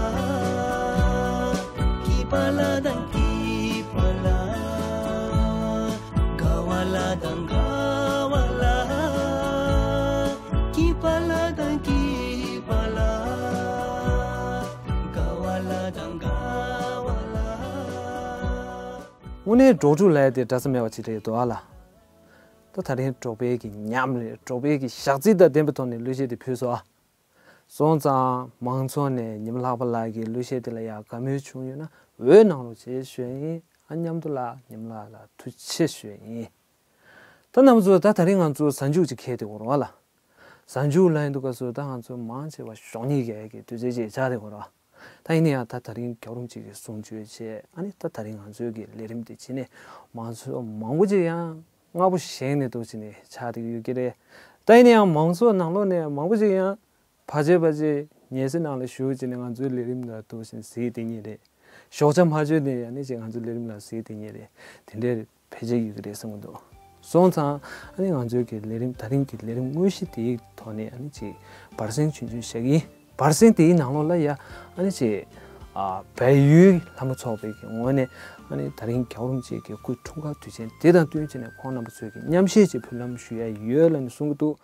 སྐྱིད་པ་ལ་དང་སྐྱིད་པ་ལ། དགའ་བ་ལ་དང་དགའ་བ་ལ། སྐྱིད་པ་ལ་དང་སྐྱིད་པ་ལ། དགའ་བ་ལ་དང་དགའ་བ་ལ། དངོས་གནས་འབྲོག་ཕྲུག་ལབ་ཡ་དེ་འདྲ་ས་མེད་པ་ཅིག་རེད་འདུག་ཨ་ལ། ད་དེ་རིང་འབྲོག་པའི་གི་ཉམས་རེད། འབྲོག་པའི་གི་ཞག་རྩི་དང་ལྡན་པའི་ཐོག་ནས་གླུ་གཞས་དེ་ཕུལ་སོང་ཨ། སོང་ཙང་མང་ཚོགས་ནས་ཉི་མ་ལྷག་པ་ལགས་ཀྱི་གླུ་གཞས་དེ་ལ་ཡང་དགའ་མོས་བྱུང་ཡོད་ན་འོས་གནང་རོགས་བྱེད་ཞུ་ཡ་ཡིན། ཨ་མཉམ་དུ་ལ་ཉི་མ་ལགས་ལ་ཐུགས་རྗེ་ཆེ་ཞུ་ཡ་ཡིན། ད་རྣམ་པ་ཚོ་ད་དེ་རིང་ང་ཚོ་གཟའ་མཇུག་ཅིག་འཁེལ་བསྡད་ཡོད་རེད་བ་ལ། གཟའ་མཇུག་ལ་ཡིན་དུས་སྐབས་སུ་ད་ང་ཚོ་མང་ཆེ་བ་ཞོགས་ཉིན་གི་གི་དུས་ཚོད་ཅིག་ཆགས་བསྡད་ཡོད་རེད་བ། ད་ཡིན་ན་ཡང་ད་དེ་རིང་རྒྱལ་བ་རིན་པོ་ཆེ་གི་གསུང་ཆོས་བྱས། ཨ་ནི་ད་དེ་རིང་ང་ཚོའི་གི་ལས་རིམ་དེ་བྱས་ནས་མང་ཚོགས་མང་པོ་ཅིག་ཡང་སྔ་པོ་བཞེངས་ནས་འདུག་བྱས་ནས་ཆགས་བསྡད་ཡོད་ཀྱི་རེད། ད་ཡིན་ན་ཡང་མང་ཚོགས་ནང་ལོགས་ནས་མང་པོ་ཅིག་ཡང་བར་ཆད་བར་ཆད་ཉལ་སའི་ནང་ལ་བཞུགས་བྱས་ནས་ང་ཚོའི་ལས་རིམ་ལ་འདུག་བྱས་ནས་གཟིགས་བསྡད་མཁན་རེད། ཞོགས་ཇ་མ་མཆོད་ནས་ཡང་ནི་ཅིག་ང་ཚོའི་ལས་རིམ་ལ་གཟིགས་བསྡད་མཁན་རེད། དེ་འདྲའི་བེད་སྤྱད་ཡོད་ཀྱི་རེད་བསམ་གྱི་འདུག་སོང་ཙང་ཨ་ནི་ང་ཚོའི་གི་ལས་རིམ་ད་རིང་གི་ལས་རིམ་དངོས་གཞི་དེའི་ཐོག་ནས་ཨ་ནི་ཅིག་བར་གསེང་ཆུང་ཆུང་བཞག་གི་ཡིན། བར་གསེང་དེའི་ནང་ལོགས་ལ་ཡ་ཨ་ནི་ཅིག་ཨ་བལ་ཡུལ་ལྷ་མོ་ཚོགས་པའི་གི་ངོས་ནས་ཨ་ནི་ད་རིང་རྒྱལ་བ་རིན་པོ་ཆེ་གི་སྐུ་འཁྲུངས་སྐར་དུས་ཆེན་དེ་དང་བསྟུན་བྱས་ནས་ཁོང་རྣམ་པ་ཚོས་ཀྱི་མཉམ་གཞས་ཅིག་འབུལ་ལམ་ཞུ་ཡ་ཡོད་ལབ་ནས་གསུང་གི་འདུག་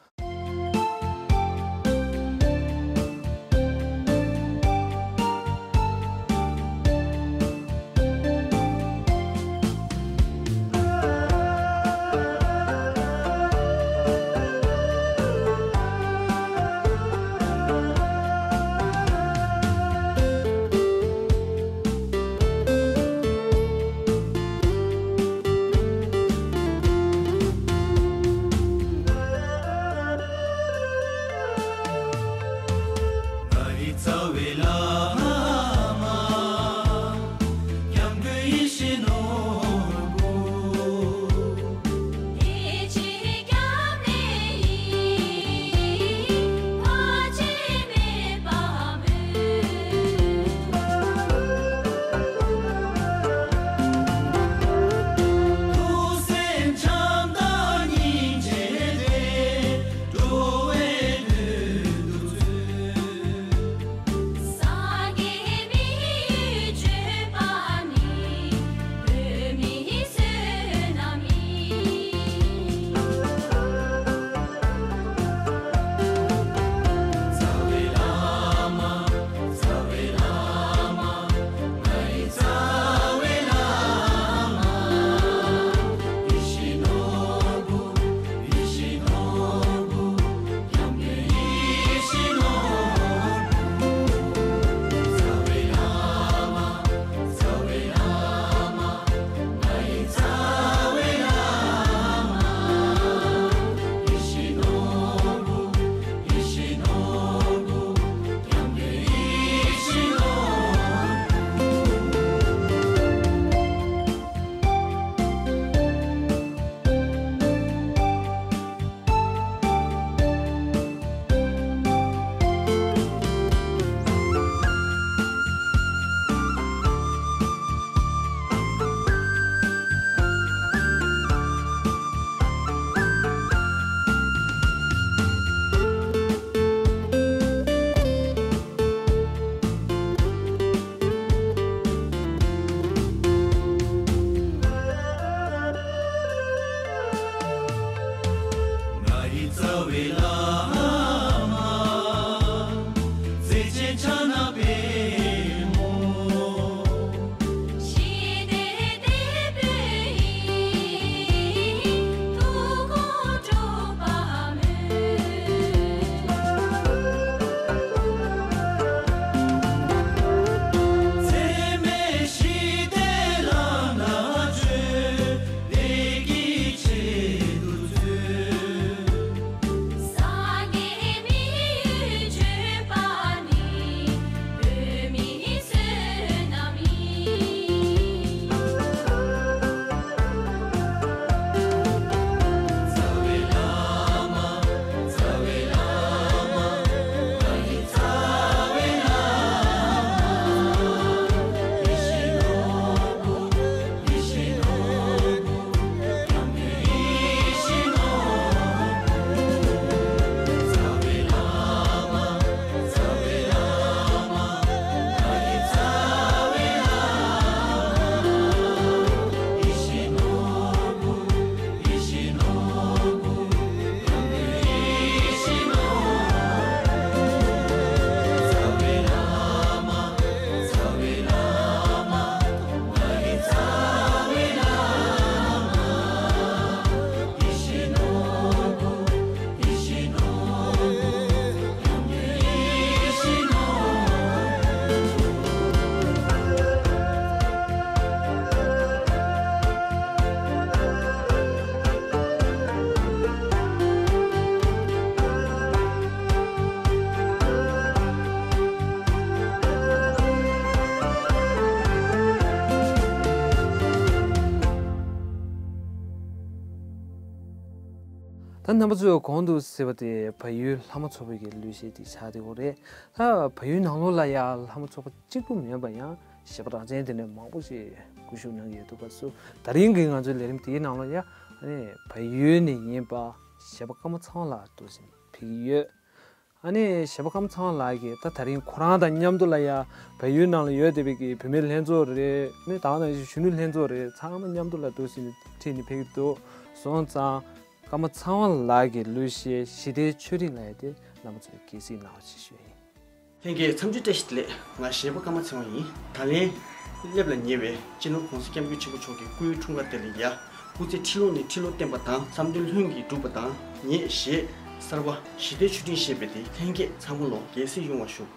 ད་རྣམ་པ་ཚོས་གོང་དུ་གསལ་བ་དེ་བལ་ཡུལ་ལྷ་མོ་ཚོགས་པའི་གི་གླུ་གཞས་དེ་ཆགས་བསྡད་ཡོད་རེད། ད་བལ་ཡུལ་ནང་ལོགས་ལ་ཡ་ལྷ་མོ་ཚོགས་པ་གཅིག་པུ་མིན་པ་ཡང་གཞས་པ་རང་བཙན་དེ་འདྲ་མང་པོ་ཞིག་སྐུ་བཞུགས་གནང་གི་ཡོད་འདུག་པ་སོ། ད་རིང་གི་ང་ཚོའི་ལས་རིམ་དེའི་ནང་ལ་ཡ་ཨ་ནི་བལ་ཡུལ་ནས་ཡིན་པ་གཞས་པ་ཀརྨ་ཚེ་དབང་ལགས་འདུག་སེ་ཕེབས་ཀྱི་ཡོད། ཨ་ནི་གཞས་པ་ཀརྨ་ཚེ་དབང་ལགས་ཀྱིས་ད་ད་རིང་ཁོ་རང་དང་མཉམ་དུ་ལ་ཡ་བལ་ཡུལ་ནང་ལ་ཡོད་བསྡད་པའི་གི་བུད་མེད་ལྷན་ཚོགས་རེད། ཨ་ནི་ད་ག་ནང་བཞིན་གཞོན་ནུ་ལྷན་ཚོགས་རེད། ཚང་མ་མཉམ་དུ་ལ་འདུག་སེ་ཁྲིད་ནས་ཕེབས་ཀྱི་འདུག་སོང་ཙང་ཀརྨ་ཚེ་དབང་ལགས་ཀྱི་གླུ་གཞས་ཞི་བདེའི་ཆོས་རིང་ལ་ཡ་དེ་རྣམ་པ་ཚོས་དགྱེས་གཟིགས་གནང་བ་ཞེས་ཞུ་ཡ་ཡིན། ལྷན་རྒྱས་འཚམས་འདྲི་བཀྲ་ཤིས་བདེ་ལེགས། ང་གཞས་པ་ཀརྨ་ཚེ་དབང་ཡིན། ད་ལན་སླེབས་ལ་ཉེ་བའི་སྤྱི་ནོར་༸གོང་ས་༸སྐྱབས་མགོན་ཆེན་པོ་མཆོག་གི་སྐུའི་འཁྲུངས་སྐར་དེ་ལ་ཡ་སྐུ་ཚེ་ཁྲི་ལོ་ནས་ཁྲི་ལོ་བརྟན་པ་དང་བསམ་དོན་ལྷུན་གྱིས་འགྲུབ་པ་དང་། ངས་གཞས་གསར་པ་ཞི་བདེའི་ཆོས་སྤྲིན་ཞེས་པའི་དེ་ལྷན་རྒྱས་ཚང་མ་ལོ་དགྱེས་གཟིགས་ཡོང་བ་ཞུ།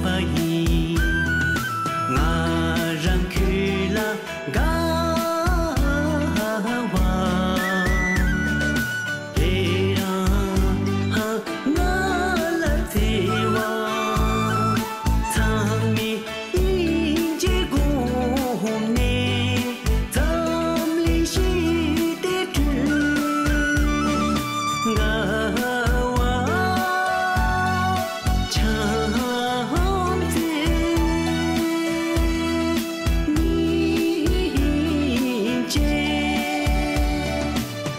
པ་ཡིན། ང་རང་ཁྱོད་ལ་དགའ་བ། དེ་རང་ང་ལ་བརྩེ་བ། ཚང་མས་སྙིང་རྗེ་སྒོམ་ནས། འཛམ་གླིང་ཞི་བདེ་བསྐྲུན། དགའ་བ་བྱམས་བརྩེ་སྙིང་རྗེ།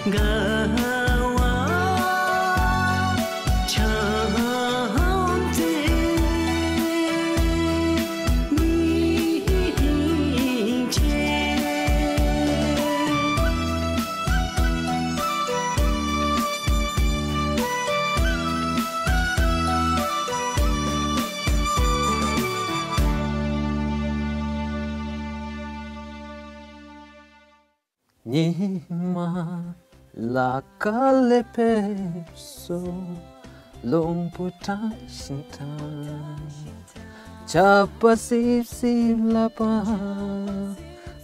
དགའ་བ་བྱམས་བརྩེ་སྙིང་རྗེ། ཉི་མ་ལ་ཀ་ལེ་ཕེབས་སོ། རླུང་བུ་གྲང་ཞིང་གྲང་། ཆར་པ་སིབ་སིབ་ལ་པ།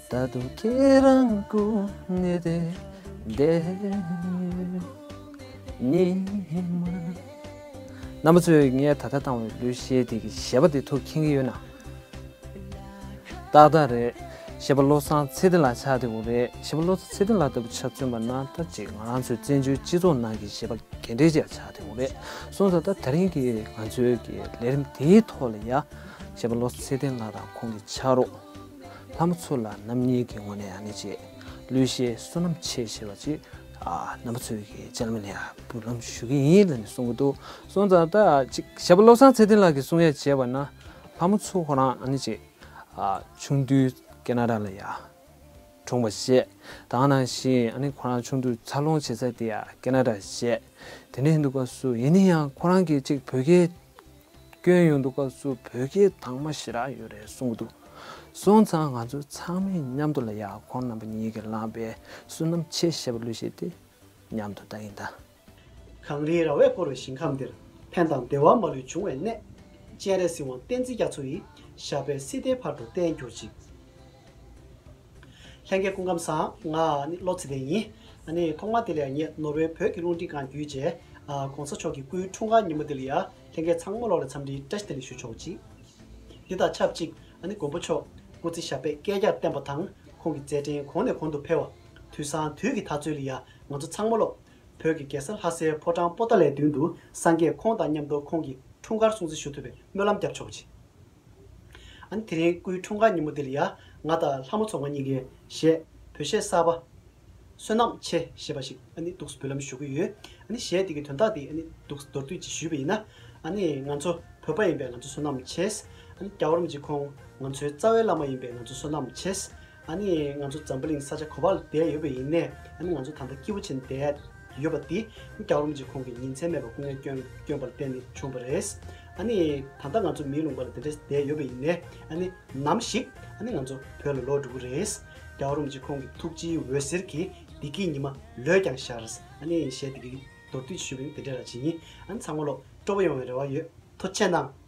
ད་དུང་ཁྱེད་རང་སྒུག་ནས་བསྡད་བསྡད་ཡོད། ཉི་མ། རྣམ་པ་ཚོས་ངས་ད་ལྟ་བཏང་བའི་གླུ་གཞས་དེ་གི་གཞས་པ་དེ་ཐུགས་མཁྱེན་གྱི་ཡོད་ན། ཏག་ཏག་རེད། གཞས་པ་བློ་བཟང་ཚེ་བརྟན་ལགས་ཆགས་བསྡད་ཡོད་རེད། གཞས་པ་བློ་བཟང་ཚེ་བརྟན་ལགས་ལྟ་བུ་ཆ་མཚོན་པ་ན་ད་ཅིག་ང་རང་ཚོའི་བཙན་བྱོལ་སྤྱི་ཚོགས་ནང་གི་གཞས་པ་རྒན་གྲས་ཅིག་ཆགས་བསྡད་ཡོད་རེད། སོང་ཙང་ད་དེ་རིང་གི་ང་ཚོའི་གི་ལས་རིམ་དེའི་ཐོག་ལ་ཡ། གཞས་པ་བློ་བཟང་ཚེ་བརྟན་ལགས་དང་ཁོང་གི་ཕྱག་རོགས་ལྷ་མོ་མཚོ་ལགས་རྣམ་གཉིས་ཀྱི་ངོས་ནས་ཨ་ནི་ཅིག་གླུ་གཞས་བསོད་ནམས་ཆེ་ཞེས་པ་ཅིག་ཨ་རྣམ་པ་ཚོའི་གི་ཅལ་མི་ལ་ཡ་འབུལ་ལམ་ཞུ་གི་ཡིན་ལབ་ནས་གསུང་གི་འདུག་སོང་ཙང་ད་ཅིག་གཞས་པ་བློ་བཟང་ཚེ་བརྟན་ལགས་ཀྱིས་གསུང་ཡ་བྱས་པ་ན། ལྷ་མོ་མཚོ་ཁོ་རང་ཨ་ནི་ཅིག་ཨ་ཆུང་དུས་ཁེ་ན་ཌ་ལ་ཡ་གྲོངས་པ་བྱས། ད་ག་ནང་བཞིན་ཨ་ནི་ཁོ་རང་ཆུང་དུས་འཚར་ལོངས་བྱེད་ས་དེ་ཡ་ཁེ་ན་ཌ་བྱས། དེ་འདྲ་ཡིན་དུས་སྐབས་སུ་ཡིན་ན་ཡང་ཁོ་རང་གིས་ཅིག་བོད་སྐད་སྐྱོན་ཡོང་དུས་སྐབས་སུ་བོད་སྐད་དྭངས་མ་ཞེ་དྲག་ཡོད་རེད་གསུང་གི་འདུག་སོང་ཙང་ང་ཚོ་ཚང་མས་མཉམ་དུ་ལ་ཡ་ཁོང་རྣམ་པ་གཉིས་ཀྱིས་བླངས་པའི་བསོད་ནམས་ཆེ་ཞེས་པ་གླུ་གཞས་དེ་མཉམ་དུ་ལྟ་ཡིན་ད། གངས་རིའི་ར་བས་བསྐོར་བའི་ཞིང་ཁམས་འདིར། ཕན་དང་བདེ་བ་མ་ལུས་འབྱུང་བའི་གནས། སྤྱན་རས་གཟིགས་དབང་བསྟན་འཛིན་རྒྱ་མཚོ་ཡི། ཞབས་པད་སྲིད་མཐའི་བར་དུ་བརྟན་གྱུར་ཅིག་ལྷན་རྒྱས་སྐུ་ཁམས་བཟང་། ང་ནི་བློ་ཚེ་བརྟན་ཡིན། ཨ་ནི་ཐོག་མ་དེ་ལ་ངས་ནོར་ཝེ་བོད་ཀྱི་རླུང་འཕྲིན་ཁང་བརྒྱུད་བྱས། ཨ་༸གོང་ས་མཆོག་གི་སྐུའི་འཁྲུངས་སྐར་ཉིན་མོ་དེ་ལ་ཡ་ལྷན་རྒྱས་ཚང་མ་ལོག་ལ་འཚམས་འདྲིའི་བཀྲ་ཤིས་བདེ་ལེགས་ཞུ་ཆོག་ཅིག་འདི་དང་ཆབས་ཅིག་ཨ་ནི་མགོན་པོ་མཆོག་སྐུ་ཚེ་ཞབས་པད་བསྐལ་བརྒྱར་བརྟན་པ་དང་ཁོང་གི་མཛད་འཕྲིན་གོང་ནས་གོང་དུ་འཕེལ་བ། དུས་སང་དུས་ཀྱི་འཐབ་རྩོད་ལ་ཡ་ང་ཚོ་ཚང་མ་ལོག་བོད་ཀྱི་རྒྱལ་ས་ལྷ་སའི་ཕོ་བྲང་པོ་ཏཱ་ལའི་མདུན་དུ་སངས་རྒྱས་ཁོང་དང་མཉམ་དུ་ཁོང་གི་འཁྲུངས་སྐར་སྲུང་བརྩི་ཞུ་ཐུབ་པའི་སྨོན་ལམ་རྒྱབ་ཆོག་ཅིག་ཨ་ནི་དེ་རིང་སྐུའི་འཁྲུངས་སྐར་ཉིན་མོ་འདི་ལ་ཡ་ང་དང་ལྷ་མོ་མཚོ་ང་གཉིས་ཀྱིས་གཞས་བོད་གཞས་གསར་པ་བསོད་ནམས་ཆེ་ཞེས་པ་ཞིག་ཨ་ནི་འདུག་སེ་འབུལ་ལམ་ཞུ་གི་ཡོད། ཨ་ནི་གཞས་འདི་གི་དོན་དག་འདི་ཨ་ནི་འདུག་མདོར་བསྡུས་ཅིག་ཞུས་པ་ཡིན་ན། ཨ་ནི་ང་ཚོ་བོད་པ་ཡིན་པས་ང་ཚོ་བསོད་ནམས་ཆེ། ཨ་ནི་རྒྱལ་བ་རིན་པོ་ཆེ་ཁོང་ང་ཚོའི་རྩ་བའི་བླ་མ་ཡིན་པས་ང་ཚོ་བསོད་ནམས་ཆེ། ཨ་ནི་ང་ཚོ་འཛམ་བུ་གླིང་ས་ཆ་ག་པར་ལ་བསྡད་ཡོད་པ་ཡིན་ནའི་ཨ་ནི་ང་ཚོ་ད་ལྟ་སྐྱིད་པོ་བྱས་ནས་བསྡད་ཡོད་པ་འདི་རྒྱལ་བ་རིན་པོ་ཆེ་ཁོང་གིས་ཉིན་མཚན་མེད་པར་སྐུ་ངལ་བསྐྱོན་བསྐྱོན་པ་ལ་བརྟེན་ནས་བྱུང་བ་རེད། ཨ་ནི་ད་ལྟ་ང་ཚོ་མིའི་ལུང་པ་ལ་དེ་འདྲས་བསྡད་ཡོད་པ་ཡིན་ནའི་ཨ་ནི་ནམ་ཞིག་ཨ་ནི་ང་ཚོ་བོད་ལ་ལོག་འགྲོ་གི་རེད། རྒྱལ་བ་རིན་པོ་ཆེ་ཁོང་གི་ཐུགས་རྗེའི་འོད་ཟེར་གྱིས་བདེ་སྐྱིད་ཉི་མ་ལོས་ཀྱང་ཤར། ཨ་ནི་གཞས་འདི་གི་མདོར་བསྡུས་ཞུས་པ་ཡིན་དེ་འདྲས་ར་ཅིག་ཡིན། ཨ་ནི་ཚང་མ་ལོ་སྤྲོ་པོ་ཡོང་བའི་རེ་བ་ཡོད། ཐུགས་རྗེ་གནང་།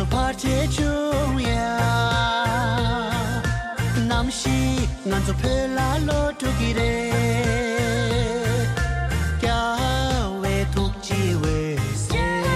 བར་ཆད་བྱུང་ཡ། ནམ་ཞིག་ང་ཚོ་བོད་ལ་ལོག་འགྲོ་གི་རེད། རྒྱལ་བའི་ཐུགས་རྗེ་འོད་ཟེར།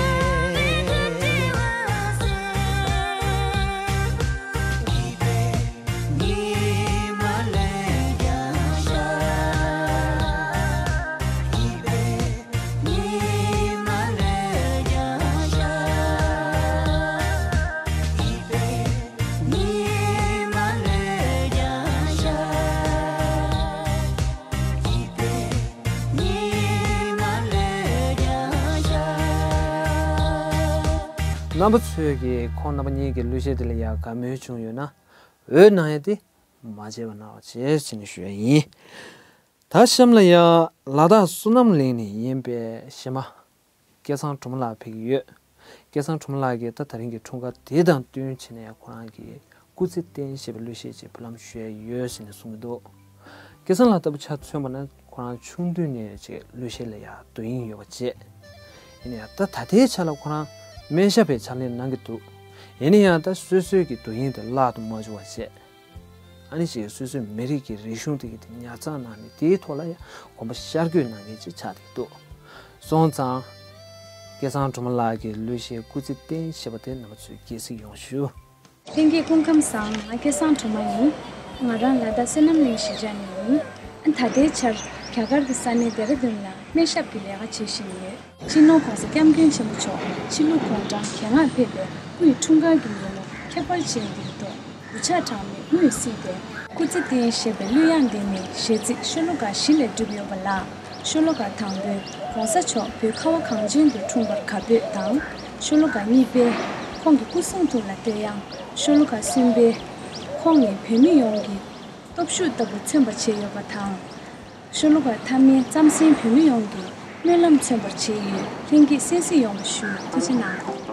རྣམ་པ་ཚོས་ཀྱིས་ཁོང་རྣམ་པ་གཉིས་ཀྱི་གླུ་གཞས་དེ་ལ་ཡང་དགའ་མོས་བྱུང་ཡོད་ན། འོད་སྣང་ཡས་ཏེ་མ་བརྗེད་པ་གནང་བ་བྱེད་ཅེས་ནས་ཞུ་ཡ་ཡིན། ད་གཤམ་ལ་ཡ་ལ་དྭགས་བསོད་ནམས་གླིང་ནས་ཡིན་པའི་གཞས་མ་སྐལ་བཟང་སྒྲོལ་མ་ལགས་ཕེབས་ཀྱི་ཡོད། སྐལ་བཟང་སྒྲོལ་མ་ལགས་ཀྱིས་ད་ད་རིང་གི་འཁྲུངས་སྐར་དེ་དང་བསྟུན་བྱས་ནས་ཡ་ཁོ་རང་གི་སྐུ་ཚེ་བརྟན་ཞེས་པའི་གླུ་གཞས་ཅིག་འབུལ་ལམ་ཞུ་ཡ་ཡོད་ཟེར་ནས་གསུངས་ཀྱི་འདུག་སྐལ་བཟང་ལགས་ལྟ་བུ་ཆ་མཚོན་པ་ན་ཁོ་རང་ཆུང་དུས་ནས་ཅིག་གླུ་གཞས་ལ་ཡ་དོ་དབྱིངས་ཡོད་པ་བྱས། ཡིན་ན་ཡང་ད་ད་ལྟའི་ཆ་ལ་ཁོ་རང་སྨན་ཞབས་པའི་ཕྱག་ལས་གནང་གི་འདུག་ཡིན་ན་ཡང་ད་སོ་སོའི་གི་དོ་དབྱིངས་དེ་བརླག་ཏུ་མ་འཇུག་པ་བྱས། ཨ་ནི་ཅིག་སོ་སོའི་མི་རིགས་ཀྱི་རིག་གཞུང་དེ་གི་དེ་ཉར་ཚགས་གནང་ནས་དེའི་ཐོག་ལ་ཡང་དགོངས་པ་ཤར་བསྐྱོད་གནང་མཁན་ཅིག་ཆགས་བསྡད་འདུག་སོང་ཙང་། སྐལ་བཟང་སྒྲོལ་མ་ལགས་ཀྱི་གླུ་གཞས་སྐུ་ཚེ་བརྟན་ཞེས་པ་དེ་རྣམ་པ་ཚོས་དགྱེས་གཟིགས་ཡོང་ཞུ། ལྷན་རྒྱས་སྐུ་ཁམས་བཟང་། ང་སྐལ་བཟང་སྒྲོལ་མ་ཡིན། ང་རང་ལ་དྭགས་བསོད་ནམས་གླིང་གཞིས་ཆགས་ནས་ཡིན། ད་ལྟའི་ཆར་རྒྱ་གར་གྱི་ས་གནས་ལྡེ་ར་ལྡུན་ལ་སྨན་ཞབས་ཀྱི་ལས་ཀ་བྱེད་བཞིན་ཡོད། སྤྱི་ནོར་༸གོང་ས་༸སྐྱབས་མགོན་ཆེན་པོ་མཆོག་ཕྱི་ལུགས་དགུང་གྲངས་བརྒྱད་ལྔ་ཕེབས་པའི་སྐུའི་འཁྲུངས་སྐར་གྱི་ཉིན་མོ་ཁྱད་པར་ཅན་འདིར་ཐོག་གུས་ཕྱག་གྲངས་མེད་དངོས་སུ་གསོལ་ཏེ། སྐུ་ཚེ་བརྟན་ཞེས་པའི་གླུ་དབྱངས་འདི་ནི་གཞས་ཚིག་ཤོ་ལོ་ཀ་བཞི་ལས་གྲུབ་ཡོད་པ་ལ། ཤོ་ལོ་ཀ་དང་པོས་༸གོང་ས་མཆོག་བོད་ཁ་བ་གངས་ཅན་དུ་འཁྲུངས་པར་དགའ་འབོད་དང་། ཤོ་ལོ་ཀ་གཉིས་པས་ཁོང་གི་སྐུ་གསུང་ཐུགས་ལ་བསྟོད་དབྱངས། ཤོ་ལོ་ཀ་གསུམ་པས་ཁོང་ནི་བོད་མི་ཡོངས་ཀྱི་སྟོབས་ཤུགས་ལྟ་བུ་མཚོན་པར་བྱས་ཡོད་པ་དང་། ཤོ་ལོ་ཀ་ཐ་མའི་རྩམ་ཟན་བོད་མི་ཡོངས་ཀྱི་སྨོན་ལམ་མཚོན་པར་བྱས་ཡོད། ལྷན་རྒྱས་གསན་གཟིགས་ཡོང་བ་ཞུ། ཐུགས་རྗེ་གནང་།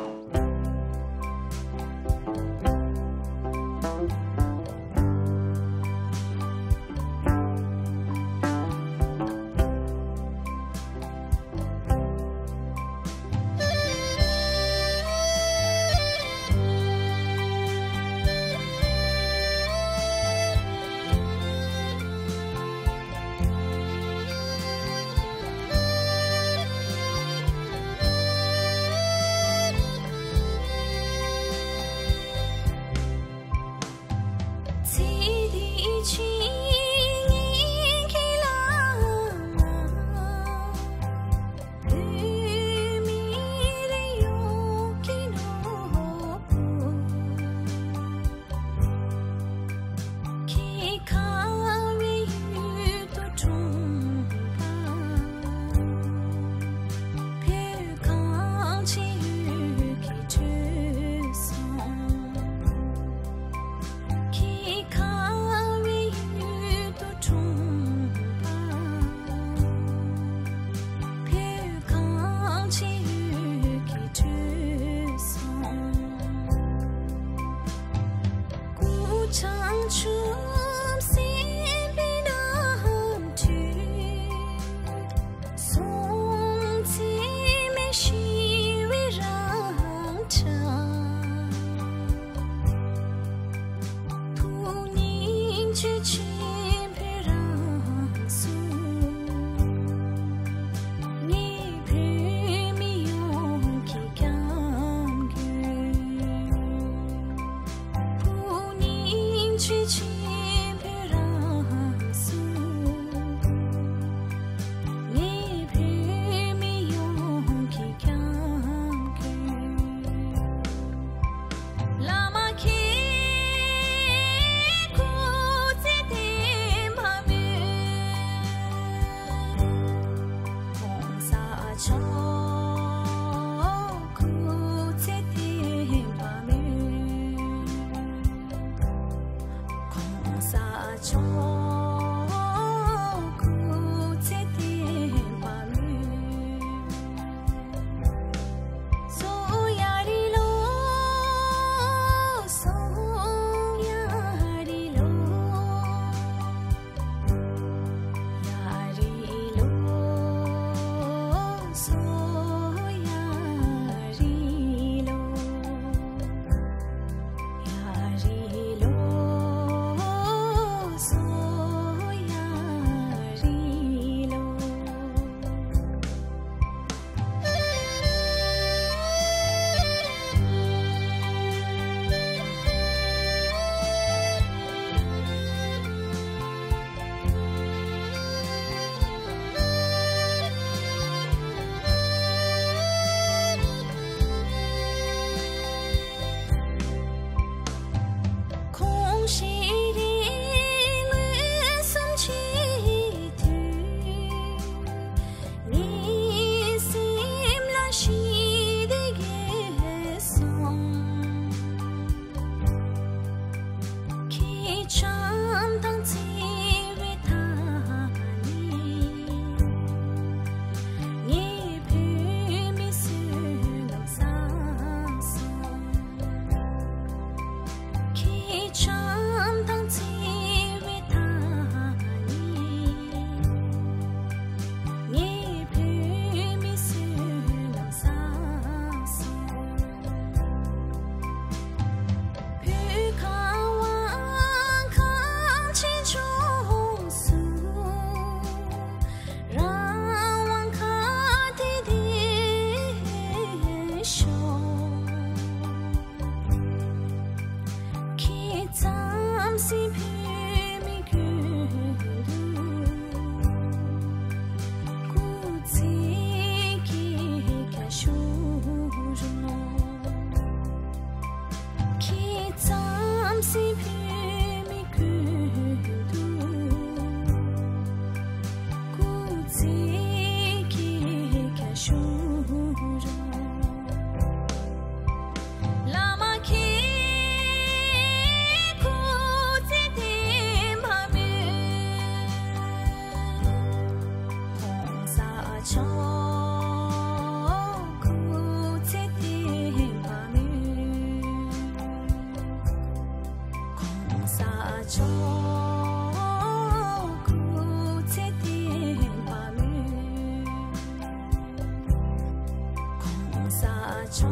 ས་ཆ་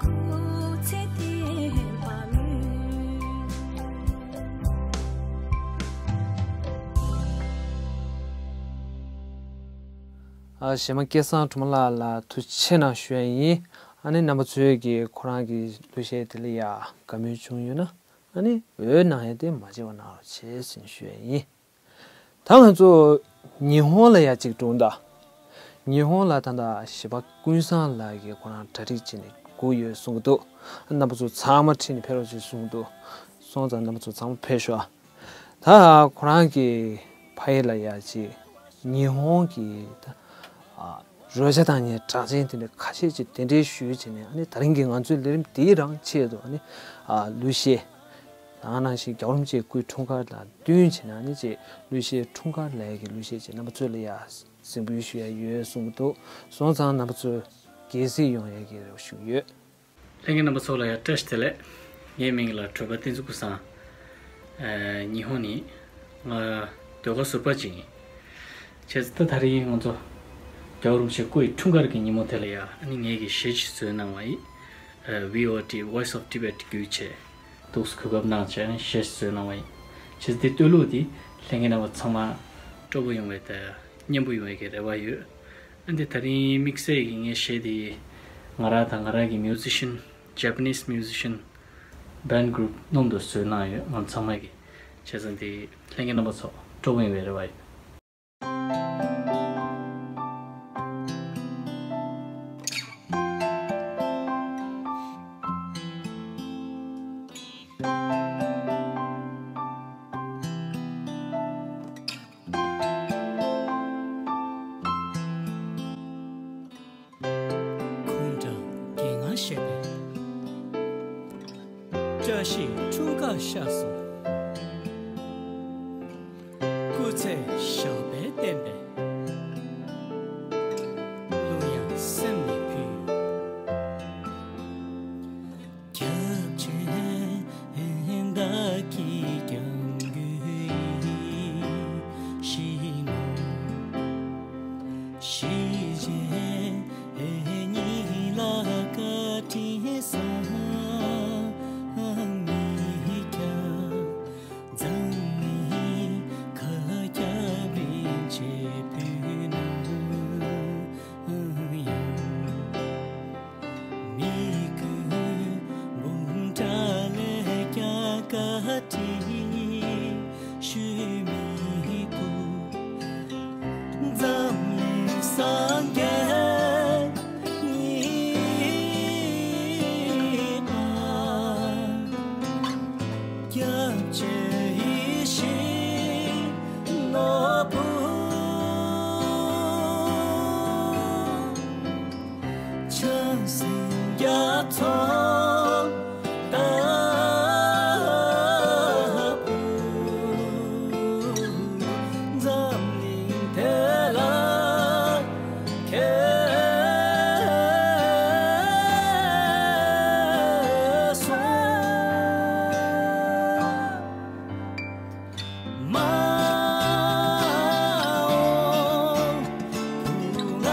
ཁུ་ཚེ་བརྟན་པ་མོས། ཨ། གཞས་མ་སྐལ་བཟང་སྒྲོལ་མ་ལགས་ལ་ཐུགས་རྗེ་ཆེ་གནང་ཞུ་ཡ་ཡིན། ཨ་ནི་རྣམ་པ་ཚོས་ཀྱིས་ཁོ་རང་གི་གླུ་གཞས་དེ་ལ་ཡ་དགའ་མོས་བྱུང་ཡོད་ན། ཨ་ནི་འོས་གནང་ཡ་དེ་མ་བརྗེད་པ་གནང་རོགས་བྱེད་ཟེར་ཞུ་ཡ་ཡིན། ད་ང་ཚོ་ཉི་ཧོང་ལ་ཡ་གཅིག་འགྲོ་ད། ཉི་ཧོང་ལ་ད་ལྟ་གཞས་པ་ཀུན་བཟང་ལགས་ཀྱིས་ཁོ་རང་གྲ་སྒྲིག་བྱས་ནས་སྒུག་ཡོད་གསུང་གི་འདུག། རྣམ་པ་ཚོ་ཚང་མ་ཁྲིད་ནས་ཕེབས་རོགས་བྱེད་གསུང་གི་འདུག། སོང་ཙང་རྣམ་པ་ཚོ་ཚང་མ་ཕེབས་ཤོག། ད་ཁོ་རང་གི་ཕ་ཡུལ་ལ་ཡ་གཅིག་ཉི་ཧོང་གི་ད་ཨ་རོལ་ཆ་དང་ནི་གྲགས་ཅན་དེ་འདྲ་ཁ་ཤས་ཀྱིས་གདན་འདྲེན་ཞུས་བྱས་ནས། ཨ་ནི་ད་རིང་གི་ང་ཚོའི་ལས་རིམ་འདིའི་རང་ཆེད་དུ་ཨ་ནི་ཨ་གླུ་གཞས་ད་ག་ནང་བཞིན་རྒྱལ་བ་རིན་པོ་ཆེའི་སྐུའི་འཁྲུངས་སྐར་དང་བསྟུན་བྱས་ནས། ཨ་ནི་ཅིག་གླུ་གཞས་འཁྲུངས་སྐར་ལ་ཡ་གི་གླུ་གཞས་ཅིག་རྣམ་པ་ཚོ་ལ་ཡ་གཟིགས་འབུལ་ཞུ་ཡ་ཡོད་གསུང་གི་འདུག། སོང་ཙང་རྣམ་པ་ཚོ་དགྱེས་གཟིགས་ཡོང་ཡ་གི་རེ་བ་ཞུ་གི་ཡོད། ལྷན་རྒྱས་རྣམ་པ་ཚོ་ལ་ཡ་བཀྲ་ཤིས་བདེ་ལེགས། ངའི་མིང་ལ་གྲོལ་པ་བསྟན་འཛིན་ཀུན་བཟང་། ཨ། ཉི་ཧོང་ནས་ང་ཟློས་གར་ཟུར་པ་ཅིག་ཡིན། བྱས་ཙང་ད་ད་རིང་ང་ཚོ་རྒྱལ་བ་རིན་པོ་ཆེ་སྐུ་ཡི་འཁྲུངས་སྐར་གྱི་ཉིན་མོ་དེ་ལ་ཡ། ཨ་ནི་ངས་ཀྱི་གཞས་ཅིག་བཟོས་གནང་བ་ཡིན། ཨ། ཝི་ཨོ་ཊི། Voice of Tibet བརྒྱུད་བྱས་འདུག་སེ་གོ་སྐབས་གནང་བྱས། ཨ་ནི་གཞས་ཅིག་བཟོས་གནང་བ་ཡིན། བྱས་ཙང་དེ་བསྟོད་གླུ་དེ་ལྷན་རྒྱས་རྣམ་པ་ཚང་མ་སྤྲོ་པོ་ཡོང་བའི་དང་སྙན་པོ་ཡོང་བའི་གི་རེ་བ་ཡོད། ཨ་འདི་ད་རིང་དམིགས་བསལ་གྱི་ངས་གཞས་འདི་ང་རང་དང་ང་རང་གི་མིའུ་ཛི་ཤན། Japanese musician band group སྣུམ་དུ་བཟོས་གནང་ཡོད། ང་ཚང་མ་གི། བྱས་ཙང་འདི་ལྷན་རྒྱས་རྣམ་པ་ཚོ་སྤྲོ་པོ་ཡོང་བའི་རེ་བ་ཡོད། གུང་ཁྲན་གྱི་ང་ཞེས་པའི་བཀྲ་ཤིས་འཁྲུངས་སྐར་ཤར་སོང་། སྐུ་ཚེ་ཞབས་པད་བརྟན་པའི་གླུ་དབྱངས་སེམས་ནས་ཕུལ། སྐྱབས་ཆེན་བདག་གིས་ཀྱང་གུས་ཞིག་ནོ། ཞི་བྱེད་ཉིད་ལ་བཀའ་དྲིན་བསམ་མི་ཁྱབ། འཛམ་གླིང་ཁ་སྐྱབས་རིན་ཆེན་ཕུལ་ན་ཡང་། མི་ཀུན་འབུམ་ཕྲག་ལས་ཀྱང་བཀའ་དྲིན་ཞུ་མི་ཐུབ། འཛམ་གླིང་སངས་རྒྱས་ཉིད་པ། སྐྱབས་ཆེན་ཡེ་ཤེས་ནོར་བུ། བྱང་སེམས་རྒྱ་མཚོ་ལྟ་བུ། འཛམ་གླིང་དེ་ལ་ཁྱེར་སོང་། མ་འོངས་བུ་ང་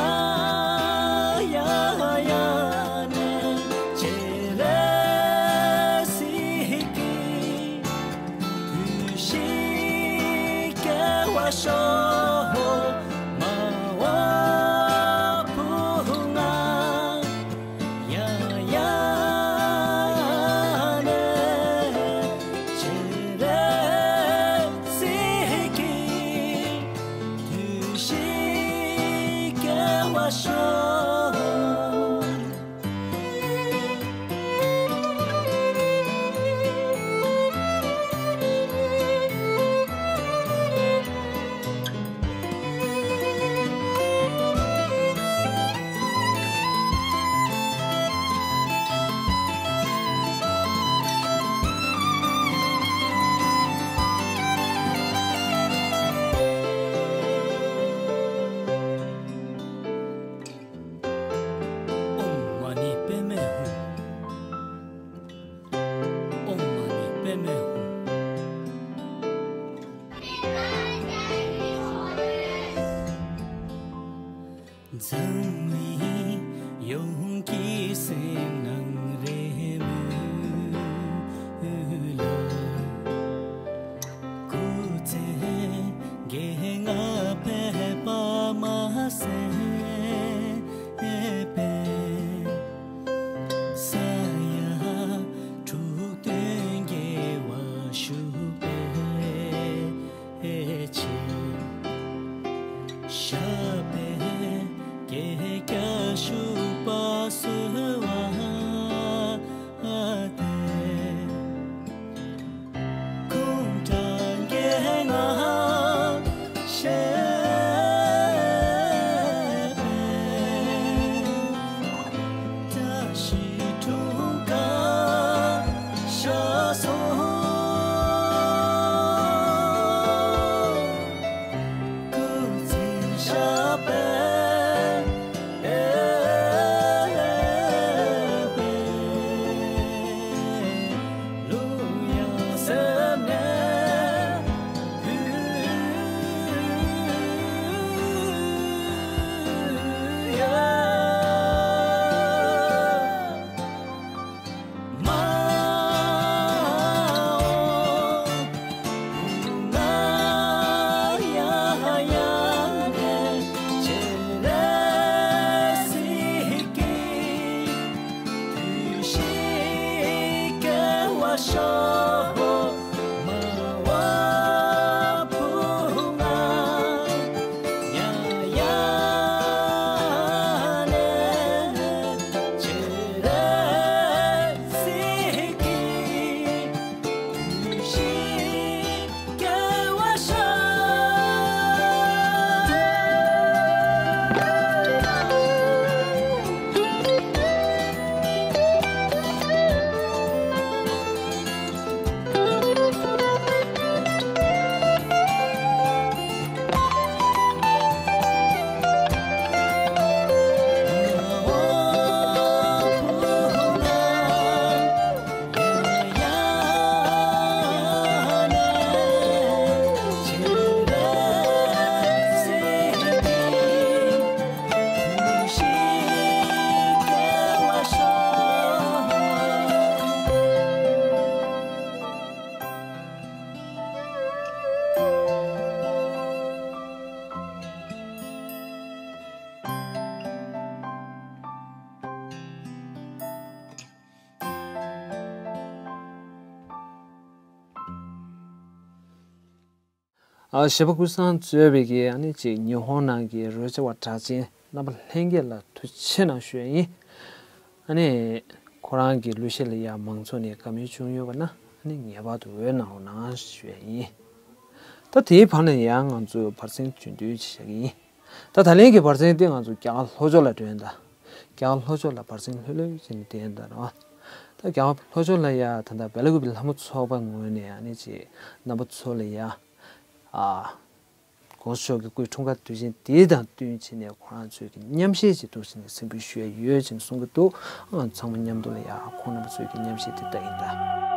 ཡང་ཡང་ནས་བྱེད་ལས་སྲིད་ཀྱི་དུས་ཤིག་སྐྱེལ་བར་ཤོག། མ་འོངས་བུ་ང་ཡང་ཡང་ནས་བྱེད་ལས་སྲིད་ཀྱི་དུས་ཤིག་སྐྱེལ་བར་ཤོག། ཨོཾ་མ་ཎི་པདྨེ་ཧཱུྃ། ཨོཾ་མ་ཎི་པདྨེ་ཧཱུྃ། འཛམ་གླིང་ ཡོངས་ཀྱི་སེམས་ནང་རེ་མོས་ལ། སྐུ་ཚེ་རྒྱལ་ང་ཕེབས་པ་མ་ཟད་པའི། ས་ཡ་འཁྲུག་རྟོག་རྒྱལ་བ་བཞུགས་པའི་ཆེད། ཞབས་པད་བསྐྱེད་རྒྱ་ཤུག་པ་གསོལ་བ་འདེབས། ཁོང་ཁྲ་རྒྱལ་ང་བཞད་པའི། བཀྲ་ཤིས་འཁྲུངས་སྐར་ཤར་སོང་། སྐུ་ཚེ་ཞབས་པད་བསྐྱེད་པའི། གླུ་དབྱངས་གསོལ་ནས་ཨ། གཞས་པ་ཀུན་བཟང་གཙོས་པའི་གི་ཨ་ནི་ཅིག་ཉི་ཧོང་ནང་གི་རོལ་ཆ་བ་གྲགས་ཅན་རྣམ་པ་ལྷན་རྒྱས་ལ་ཐུགས་རྗེ་ཆེ་གནང་ཞུ་ཡ་ཡིན། ཨ་ནི་ཁོ་རང་གི་གླུ་གཞས་ལ་ཡ་མང་ཚོགས་ནས་དགའ་མོས་བྱུང་ཡོད་པ་ན་ཨ་ནི་ངེས་པར་དུ་འོས་གནང་རོགས་གནང་ཞུ་ཡ་ཡིན། ད་དེའི་བར་ནས་ཡང་ང་ཚོས་བར་གསེང་རྒྱུན་སྡོད་བྱེད་བཞག་གི་ཡིན། ད་ད་ལན་གྱི་བར་གསེང་དེ་ང་ཚོ་རྒྱ་གར་ལྷོ་ཕྱོགས་ལ་འགྲོ་ཡིན་ད། རྒྱ་གར་ལྷོ་ཕྱོགས་ལ་བར་གསེང་ལྷོད་ལྷོད་བྱས་ནས་བསྡད་ཡིན་ད་རེད་བ། ད་རྒྱ་གར་ལྷོ་ཕྱོགས་ལ་ཡ་ད་ལྟ་སྦེ་ལ་ཀུ་པེ་ལྷ་མོ་ཚོགས་པའི་ངོས་ནས་ཨ་ནི་ཅིག་རྣམ་པ་ཚོ་ལ་ཡ། ཨ། གོང་ས་མཆོག་གི་སྐུའི་འཁྲུངས་སྐར་དུས་ཆེན་དེ་དང་བསྟུན་བྱས་ནས་ཁོ་རང་ཚོས་ཀྱི་མཉམ་གཞས་ཅིག་འདུག་ཟེར་ནས་སེམས་འགུལ་ཞུ་ཡ་ཡོད་ཅེས་གསུང་གི་འདུག་ཨ། ཚང་མ་མཉམ་དུ་ལ་ཡ་ཁོང་རྣམ་པ་ཚོས་ཀྱི་མཉམ་གཞས་དེ་ལྟ་ཡིན་ད།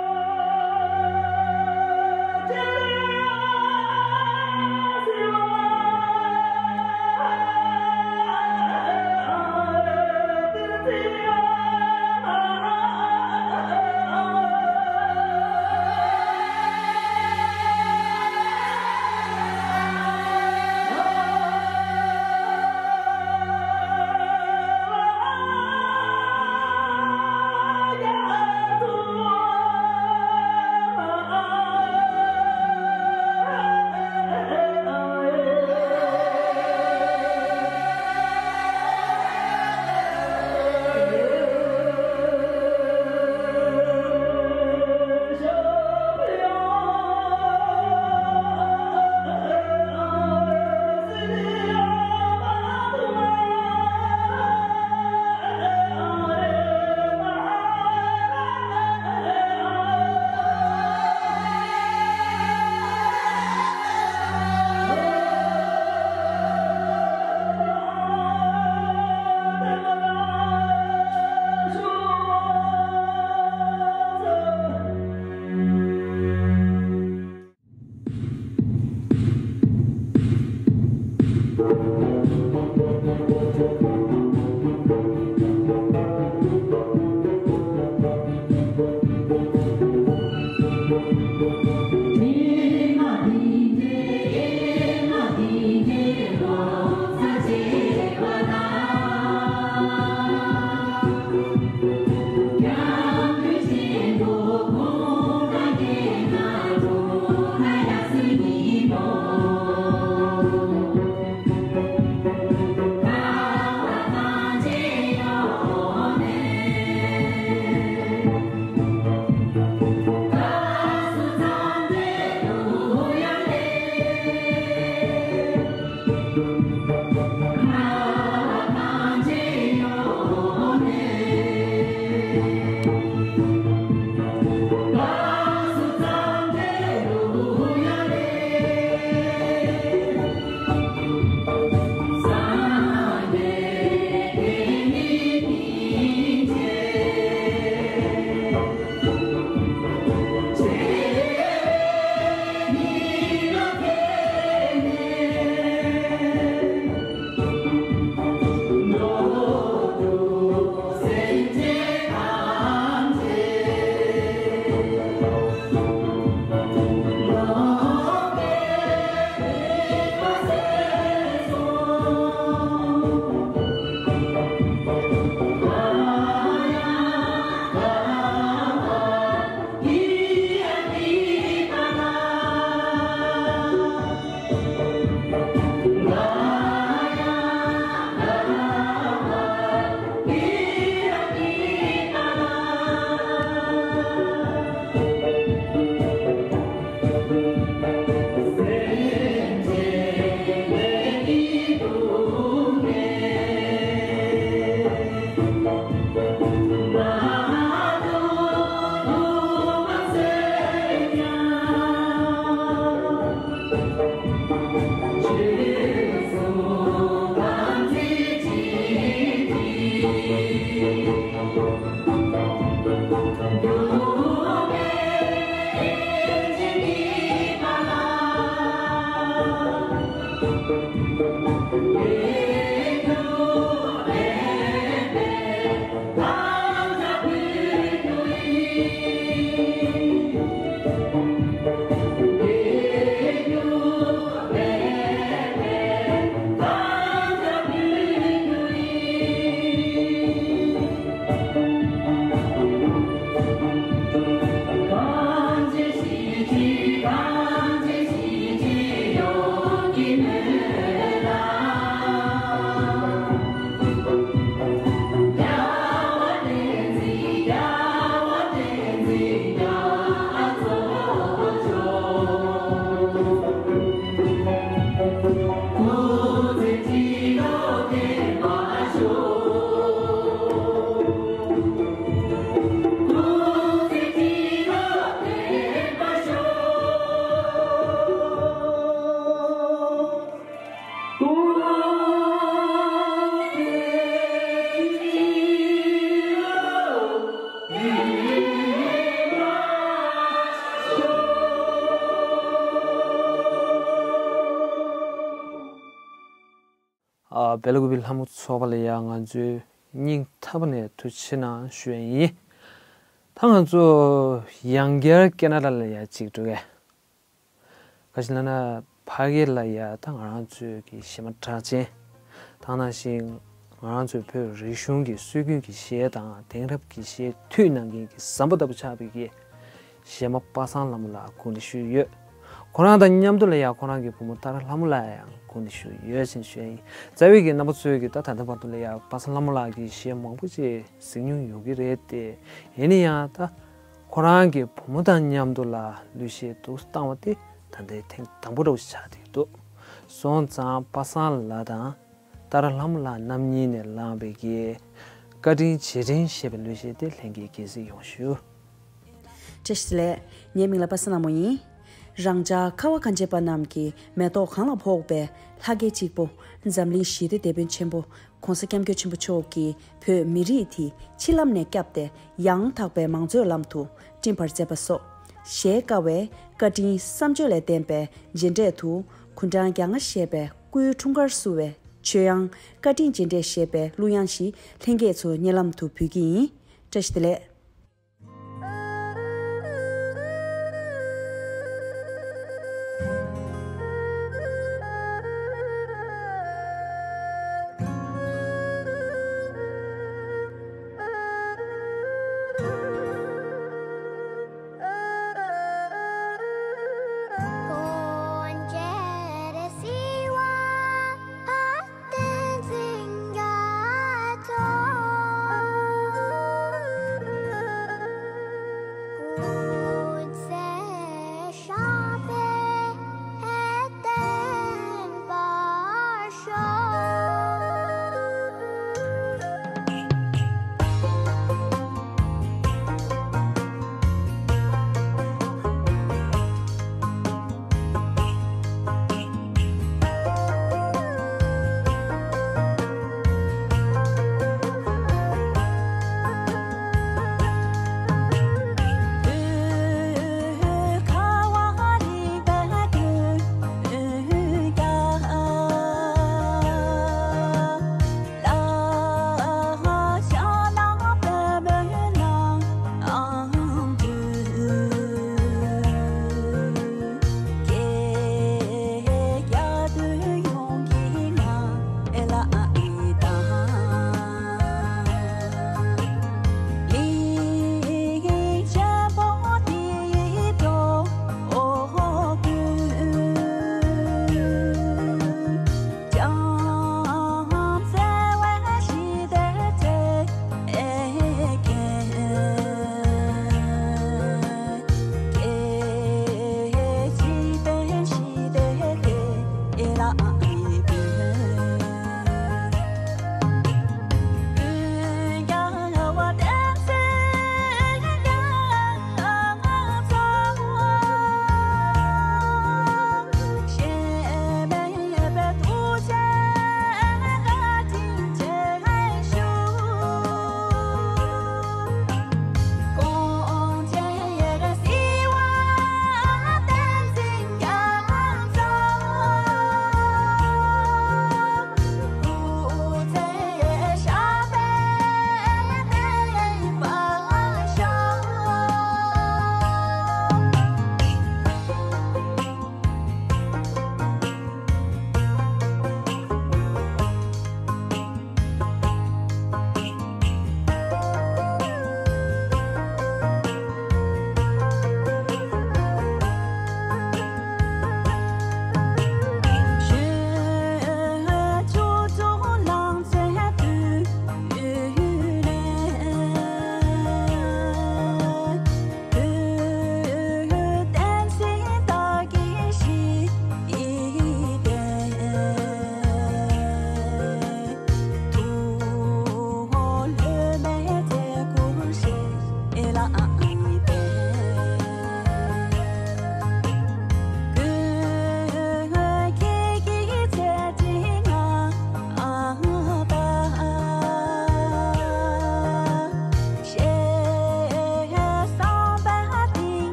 སྦེལ་ཀོབ་པའི་ལྷ་མོ་ཚོགས་པ་ལ་ཡང་ང་ཚོས་སྙིང་ཐག་པ་ནས་ཐུགས་རྗེ་ཆེ་གནང་ཞུ་ཡ་ཡིན། ད་ང་ཚོ་ཡང་བསྐྱར་ཁེ་ན་ཌ་ལ་ཡང་ཅིག་འགྲོ་གས། ག་ཅི་ལབ་ན་ཕ་གི་ལ་ཡ་ད་ང་རང་ཚོའི་གི་གཞས་མ་གྲགས་ཅན། ད་ནང་བཞིན་ང་རང་ཚོའི་བོད་རིག་གཞུང་གི་སྲོལ་རྒྱུན་གྱི་གཞས་དང་དེང་རབས་ཀྱི་གཞས་མཐུད་གནང་མཁན་གྱི་ཟམ་པ་ལྟ་བུ་ཆགས་པའི་གི་གཞས་མ་པ་སངས་ལྷ་མོ་ལགས་གུས་ནས་ཞུས་ཡོད། ཁོ་རང་དང་མཉམ་དུ་ལ་ཡ་ཁོ་རང་གི་བུ་མོ་ཏཱ་ར་ལྷ་མོ་ལགས་ཡང་གུས་ནས་ཞུས་ཡོད་ཅེས་ཞུ་ཡ་ཡིན། རྩ་བའི་གི་རྣམ་པ་ཚོས་གི་ད་ད་ལྟ་བར་དུ་ལ་ཡ་པ་སངས་ལྷ་མོ་ལགས་ཀྱི་གཞས་མང་པོ་ཅིག་གཟིགས་མྱོང་ཡོད་ཀྱི་རེད་དེ། ཡིན་ན་ཡང་ད་ཁོ་རང་གི་བུ་མོ་དང་མཉམ་དུ་ལ་གླུ་གཞས་འདུག་སེ་བཏང་བ་དེ་ད་ལྟའི་ཐེངས་དང་པོ་འདྲ་བོ་ཞིག་ཆགས་བསྡད་ཀྱི་འདུག་སོང་ཙང་པ་སངས་ལགས་དང་ཏཱ་ར་ལྷ་མོ་ལགས་རྣམ་གཉིས་ནས་བླངས་པའི་གི་བཀའ་དྲིན་རྗེས་དྲན་ཞེས་པའི་གླུ་གཞས་དེ་ལྷན་རྒྱས་དགྱེས་གཟིགས་ཡོང་ཞུ། བཀྲ་ཤིས་བདེ་ལེགས། ངའི་མིང་ལ་པ་སངས་ལྷ་མོ་ཡིན། རང་ཅག་ཁ་བ་གངས་ཅན་པ་རྣམས་ཀྱི་མེ་ཏོག་གང་ལ་ཕོག་པའི་ལྷ་སྐལ་གཅིག་པུ་འཛམ་གླིང་ཞི་བདེ་དེད་དཔོན་ཆེན་པོ་༸གོང་ས་༸སྐྱབས་མགོན་ཆེན་པོ་མཆོག་གིས་བོད་མི་རིགས་དེ་འཆི་ལམ་ནས་བསྐྱབས་ཏེ་ཡང་དག་པའི་མང་གཙོའི་ལམ་དུ་སྤྲིན་ཕར་བསྩལ་བ་སོགས་གཞལ་དཀའ་བའི་བཀའ་དྲིན་བསམ་བརྗོད་ལས་ལྡན་པའི་རྗེས་འབྲས་དུ་གུང་ཐང་རྒྱ་རྔ་ཞེས་པའི་སྐུའི་འཁྲུངས་སྐར་བསུ་བའི་མཆོད་དབྱངས་བཀའ་དྲིན་རྗེས་འབྲས་ཞེས་པའི་གླུ་དབྱངས་ཤིག་ལྷན་རྒྱས་ཚོའི་སྙན་ལམ་དུ་ཕུལ་གྱི་ཡིན། བཀྲ་ཤིས་བདེ་ལེགས།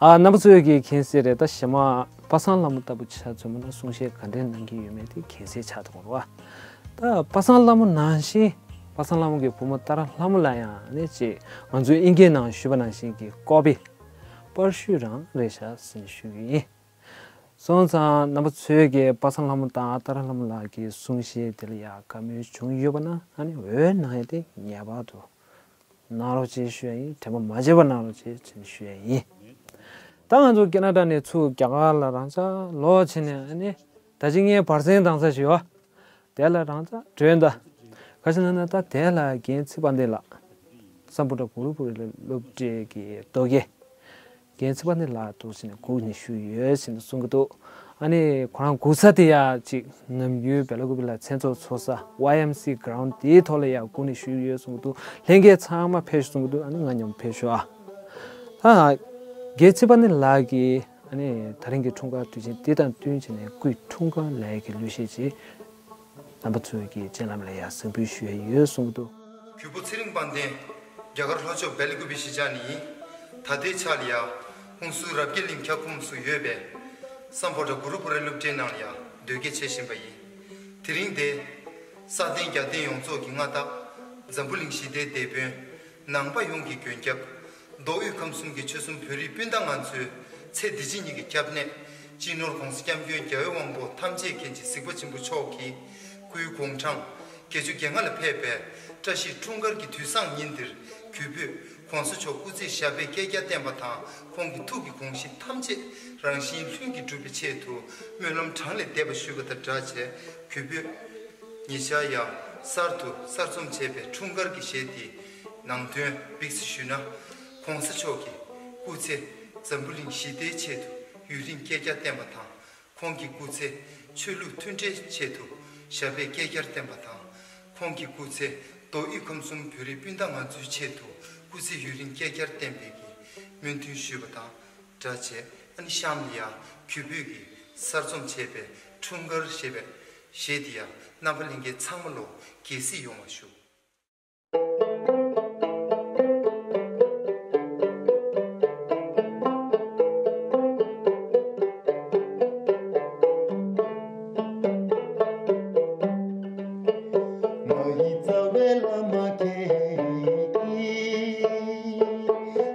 ཨ། རྣམ་པ་ཚོས་ཀྱིས་མཁྱེན་གསལ་རེད། ད་གཞན་མ་པ་སངས་ལྷ་མོ་ལྟ་བུ་ཆ་མཚོན་པ་ན་གསུང་བཤད་ག་འདྲའི་གནང་གི་ཡོད་མེད་དེ་མཁྱེན་གསལ་ཆགས་འདུག་ར། ད་པ་སངས་ལྷ་མོ་ནང་བཞིན་པ་སངས་ལྷ་མོ་གི་བུ་མོ་ཏཱ་ར་ལྷ་མོ་ལ་ཡང་ནི་ཅིག་ང་ཚོའི་ཨིན་སྐད་ནང་ཞུས་པ་ནང་བཞིན་གྱི་ཀོ་པི་པར་ཤུ་རང་རེད་ཤག་ཟེར་ནས་ཞུ་གི་ཡིན། སོང་ཙང་རྣམ་པ་ཚོས་ཀྱིས་པ་སངས་ལྷ་མོ་དང་ཏཱ་ར་ལྷ་མོ་ལགས་ཀྱི་གསུང་བཤད་དེ་ལ་ཡང་བཀའ་མོལ་བྱུང་ཡོད་པ་ན་ཨ་ནི་འོས་གནང་ཡ་དེ་ངེས་པར་དུ་གནང་རོགས་བྱེད་ཞུ་ཡ་ཡིན། དྲན་པ་མ་བརྗེད་པ་གནང་རོགས་བྱེད་ཅེས་ཞུ་ཡ་ཡིན། ད་ང་ཚོ་ཁེ་ན་ཌ་ནས་ཚུར་རྒྱ་གར་ལ་རང་ཅག་ལོག་ཕྱིན་ནས་ཨ་ནི་ད་ཅི་ངའི་བར་གསེང་འདང་ས་ཞིག་ཡོད། དེ་ལ་རང་ཅག་བྲོས་འདའ། ག་ཞིག་ན་ན་ད་དེ་ལ་རྒན་ཚེ་དཔལ་ལྡན་ལགས། སམ་བྷོ་ཊ་གུ་རུ་པུ་རི་སློབ་གྲྭའི་གི་རྟོག་གེ། རྒན་ཚེ་དཔལ་ལྡན་ལགས་འདུག་ཟེར་ནས་སྒུག་ནས་བཞུགས་ཡོད་ཟེར་ནས་གསུང་གི་འདུག་ཨ་ནི་ཁོ་རང་སྒུག་ས་དེ་ཡ་ཅིག་ནམ་རྒྱུན་བེ་ལ་ཀུ་པི་ལ་མཚན་ཚོགས་ཚོགས་ས་ཝའི་ཨེམ་སི་གྷི་རའུན་ཌི་དེའི་ཐོག་ལ་ཡ་སྒུག་ནས་བཞུགས་ཡོད་གསུང་གི་འདུག་ལྷན་རྒྱས་ཚང་མ་ཕེབས་ཤོག་གསུང་གི་འདུག་ཨ་ནི་ང་མཉམ་ཕེབས་ཤོག་ཨ། ད་རྒན་ཚེ་དཔལ་ལྡན་ལགས་ཀྱིས་ཨ་ནི་ད་རིང་གི་འཁྲུངས་སྐར་དུས་ཆེན་འདི་དང་བསྟུན་བྱས་ནས་སྐུའི་འཁྲུངས་སྐར་ལ་ཡ་གི་གླུ་གཞས་ཅིག་རྣམ་པ་ཚོའི་གི་སྤྱན་ལམ་ལ་ཡ་གཟིགས་འབུལ་ཞུ་ཡ་ཡོད་གསུང་གི་འདུག་གུས་པ་ཚེ་རིང་དཔལ་ལྡན། རྒྱ་གར་ལྷོ་ཕྱོགས་བེ་ལ་ཀུ་པི་གཞིས་ཆགས་ནས་ཡིན། ད་ལྟའི་ཆ་ལ་ཡ་ཧུན་སུར་རབ་རྒྱས་གླིང་འཁྱགས་ཁུམས་སུ་ཡོད་པའི་སམ་བྷོ་ཊ་གུ་རུ་པུ་རི་སློབ་གྲྭའི་ནང་ལ་ཡ་སྡོད་སྐྱེལ་བྱེད་བཞིན་པ་ཡིན། དེ་རིང་འདིར་ས་སྟེང་རྒྱལ་བསྟན་ཡོངས་རྫོགས་ཀྱི་མངའ་བདག་འཛམ་བུ་གླིང་ཞི་བདེའི་དེད་དཔོན། ནང་པ་ཡོངས་ཀྱི་མགོན་སྐྱབས། མདོ་དབུས་ཁམས་གསུམ་གྱི་ཆོལ་གསུམ་བོད་རིགས་སྤུན་ཟླ་ང་ཚོའི་ཚེ་འདི་ཕྱི་གཉིས་ཀྱི་སྐྱབས་གནས། སྤྱི་ནོར་༸གོང་ས་༸སྐྱབས་མགོན་རྒྱལ་བའི་དབང་པོ་ཐམས་ཅད་མཁྱེན་ཅིང་གཟིགས་པ་ཆེན་པོ་མཆོག་གི་སྐུའི་དགུང་གྲངས་བརྒྱད་ཅུ་གྱ་ལྔ་ལ་ཕེབས་པའི་བཀྲ་ཤིས་འཁྲུངས་སྐར་གྱི་དུས་བཟང་ཉིན་འདིར་གུས་པས་༸གོང་ས་མཆོག་སྐུ་ཚེ་ཞབས་པད་བསྐལ་བརྒྱར་བརྟན་པ་དང་ཁོང་གི་ཐུགས་ཀྱི་དགོངས་གཞི་ཐམས་ཅད་རང་བཞིན་ལྷུན་གྱིས་འགྲུབ་པའི་ཆེད་དུ་སྨོན་ལམ་གྲངས་ལས་འདས་པ་ཞུས་པ་དང་སྦྲགས་བྱས་གུས་པས། ཉེ་ཆར་ཡང་གསར་དུ་གསར་རྩོམ་བྱས་པའི་འཁྲུངས་སྐར་གྱི་གཞས་དེའི་ནང་དོན་འབིགས་སེ་ཞུས་ན། ༸གོང་ས་མཆོག་གི་སྐུ་ཚེ་འཛམ་བུ་གླིང་ཞི་བདེའི་ཆེད་དུ་ཡུན་རིང་བསྐལ་བརྒྱར་བརྟན་པ་དང་། ཁོང་གི་སྐུ་ཚེ་ཆོས་ལུགས་མཐུན་སྒྲིལ་ཆེད་དུ་ཞབས་པད་བསྐལ་བརྒྱར་བརྟན་པ་དང་། ཁོང་གི་སྐུ་ཚེ་མདོ་དབུས་ཁམས་གསུམ་བོད་རིགས་སྤུན་ཟླ་ང་ཚོའི་ཆེད་དུ་སྐུ་ཚེ་ཡུན་རིང་བསྐལ་བརྒྱར་བརྟན་པའི་གི་སྨོན་འདུན་ཞུས་པ་དང་། སྒྲ་བྱས། ཨ་ནི་གཤམ་ལ་ཡང་གུས་པོད་ཀྱིས་གསར་རྩོམ་བྱས་པའི་འཁྲུངས་སྐར་ཞེས་པའི་གཞས་འདི་ཡང་རྣམ་པ་ལྷན་རྒྱས་ཚང་མ་ལོ་དགྱེས་གཟིགས་ཡོང་བ་ཞུ། མ་ཡི་རྩ་བའི་བླ་མ་ཁྱེད་ཀྱིས།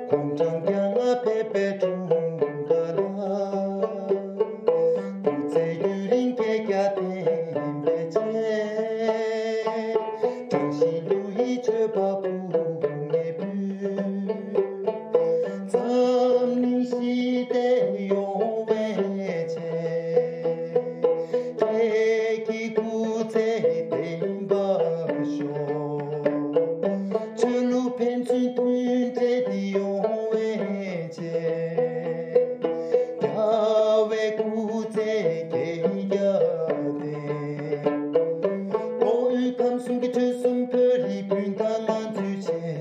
དགུང་གྲངས་བརྒྱ་ལྔ་ཕེབས་པའི་འཁྲུངས་སྐར་ལ། སྐུ་ཚེ་ཡུན་རིང་བསྐལ་བརྒྱར་བརྟན་པའི་ཆེད། བཀྲ་ཤིས་གླུ་ཡི་མཆོད་པ་ཕུལ་ནས་འབུལ། འཛམ་གླིང་ཞི་བདེ་ཡོང་བའི་ཆེད། ཁྱེད་ཀྱི་སྐུ་ཚེ་བརྟན་པར་ཤོག། ཆོས་ལུགས་ཕན་ཚུན་མཐུན་འབྲེལ་འདི་ཡོང་བའི་ཆེད། རྒྱལ་བའི་སྐུ་ཚེ་བསྐལ་བརྒྱར་བརྟན། མདོ་དབུས་ཁམས་གསུམ་གྱི་ཆོལ་གསུམ་བོད་རིགས་སྤུན་ཟླ་ང་ཚོའི་ཆེད།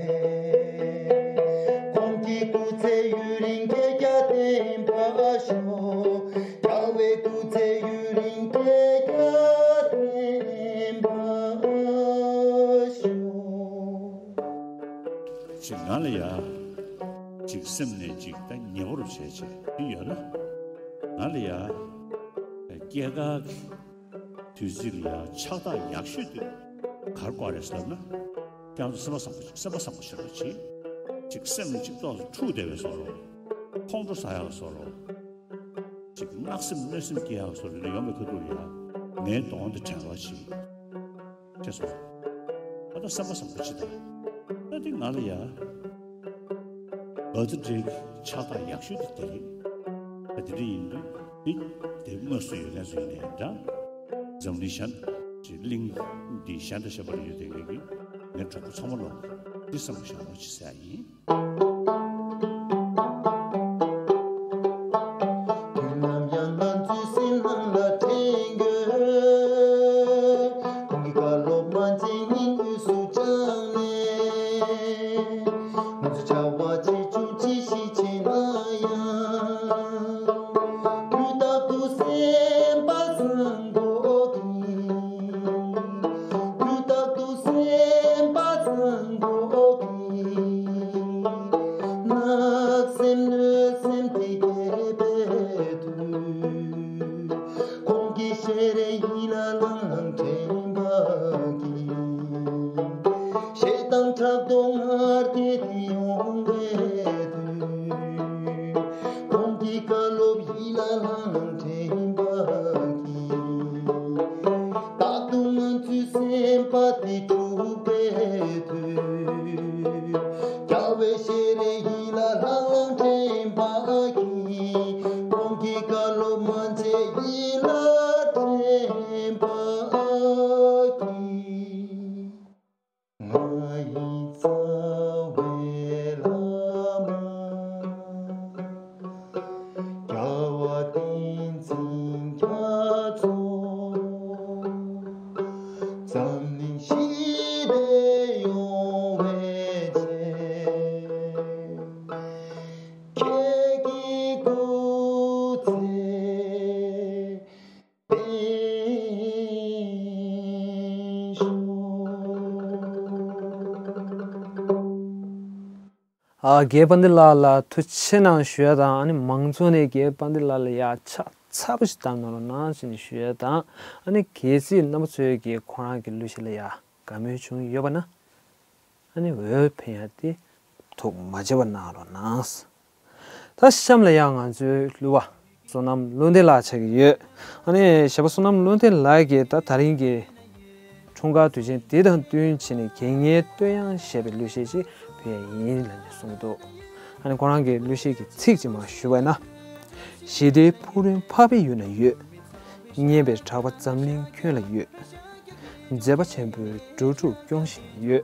ཁོང་གི་སྐུ་ཚེ་ཡུན་རིང་བསྐལ་བརྒྱར་བརྟན་པར་ཤོག། རྒྱལ་བའི་སྐུ་ཚེ་ཡུན་རིང་བསྐལ་བརྒྱར་བརྟན་པར་ཤོག། ཅིག་ང་ལ་ཡ། ཅིག་སེམས་ནས་ཅིག་ད་ཉེ་བོར་བྱས་བྱས་ཡོད་ན། ང་ལ་ཡ། སྐྱེས་སྐར་གྱི་དུས་ཚིགས་ལ་ཡ་ཕྱག་རྟགས་ཡག་ཤོས་དེ་ག་རེ་བཀོད་རེད་ཟེར་ན། ཁྱེད་ཚོ་སེམས་པ་བཟང་པོ་ཅིག་སེམས་པ་བཟང་པོ་བྱེད་རོགས་གྱིས། ཅིག་སེམས་ཅིག་ཏོག་ཙམ་འཁྲུག་བསྡད་པའི་བཟོ་འདྲ། ཁོང་ཁྲོ་ཟ་ཡག་བཟོ་འདྲ། ཅིག་བརྣག་སེམས་གནོད་སེམས་སྐྱེ་ཡག་བཟོ་འདྲ་ཡོང་བའི་ཁ་ཐུག་ལ་ཡ། ངའི་གདོང་དེ་དྲན་རོགས་གྱིས། ཅེས་སོ། ད་ལྟ་སེམས་པ་བཟང་པོ་ཅིག་དང་། ད་འདི་ང་ལ་ཡ། བར་ཐི་ཌེ་གི་ཕྱག་རྟགས་ཡག་ཤོས་དེ་དེ་རེད། ད་དེ་འདྲ་ཡིན་དུས་འདི་དེ་དངོས་སུ་ཡོད་མཁན་ཚོ་ཡིན་ནའི་འདྲ། འཛམ་གླིང་གཞན་གྱི་གླིང་འདི་གཞན་དང་གཞན་པ་ལ་ཡོད་བསྡད་མཁན་གྱི་ངའི་གྲོགས་པོ་ཚང་མ་ལ་འདི་བསམ་བློ་བཞག་རོགས་གྱིས་ཟེར་ཡ་ཡིན། དུས་ནམ་ཡང་ང་ཚོའི་སེམས་ནང་ལ་དྲན་དགོས། ཁོང་གི་བཀའ་སློབ་མ་འཛེམ་སྙིང་དབུས་སུ་བཅངས་ནས། ང་ཚོས་བྱ་བ་ཆེ་ཆུང་ཅི་ཞིག་བྱེད་ན་ཡང་། དུས་རྟག་ཏུ་སེམས་པ་བཟང་པོ་གིས། དུས་རྟག་ཏུ་སེམས་པ་བཟང་པོ་གིས། ཤེས་རིག་ཡིད་ལ་ལྷང་ལྷང་དྲན་པ་གྱིས། ཞེ་སྡང་ཕྲག་དོག་ངར་གྱིས་ཡོང་བའི་དུས། ཁོང་གི་བཀའ་སློབ་ཡིད་ལ་ལྷང་ལྷང་དྲན་པ་གྱིས། ད་དུང་ང་ཚོའི་སེམས་པ་དེ་འཁྲུགས་པའི་དུས། རྒྱལ་བའི་ཤེས་རིག་ཡིད་ལ་ལྷང་ལྷང་དྲན་པ་གྱིས། ཁོང་གི་བཀའ་སློབ་མན་ཆད་ཡིད་ལ་དྲན་པ་གྱིས། ང་ཡི་རྩ་བའི་བླ་མ། རྒྱལ་བ་བསྟན་འཛིན་རྒྱ་མཚོ། འཛམ་གླིང་ཞི་བདེ་ཡོང་བའི་ཆེད། ཁྱེད་ཀྱི་སྐུ་ཚེ་བརྟན་ཤོག་ཨ། རྒན་དཔལ་ལྡན་ལགས་ལ་ཐུགས་རྗེ་ཆེ་གནང་ཞུ་ཡ་དང་། ཨ་ནི་མང་ཚོགས་ནས་རྒན་དཔལ་ལྡན་ལགས་ལ་ཡ་ཕྱག་འཚལ་པོ་ཞིག་བཏབ་གནང་རོགས་གནང་ཞེས་ནས་ཞུ་ཡ་དང་། ཨ་ནི་གལ་སྲིད་རྣམ་པ་ཚོས་ཀྱིས་ཁོ་རང་གི་གླུ་གཞས་ལ་ཡ་དགའ་མོས་བྱུང་ཡོད་པ་ན། ཨ་ནི་འོས་འཕེན་ཡ་དེ་ཐུགས་མ་བརྗེད་པ་གནང་རོགས་གནང་། ད་གཤམ་ལ་ཡང་ང་ཚོའི་གླུ་བ་བསོད་ནམས་བློ་ལྡན་ལགས་ཆགས་ཀྱི་ཡོད། ཨ་ནི་གཞས་པ་བསོད་ནམས་བློ་ལྡན་ལགས་ཀྱིས་ད་ད་རིང་གི་འཁྲུངས་སྐར་དུས་ཆེན་འདི་དང་བསྟུན་བྱས་ནས་དགེ་བསྙེན་བསྟོད་དབྱངས་ཞེས་པའི་གླུ་གཞས་ཅིག་ཕུལ་ཡ་ཡིན་ལབ་ནས་གསུངས་འདུག་ཨ་ནི་ཁོ་རང་གི་གླུ་གཞས་ཀྱི་ཚིག་ཅིག་མར་ཞུ་བ་ན། ཞི་བདེའི་ཕུག་རོན་འཕགས་པའི་ཡུལ་ན་ཡོད། སྙན་པའི་གྲགས་པ་འཛམ་གླིང་ཁྱོན་ལ་ཡོད། མཛད་པ་ཆེན་པོའི་འགྲོ་དྲུག་སྐྱོང་བཞིན་ཡོད།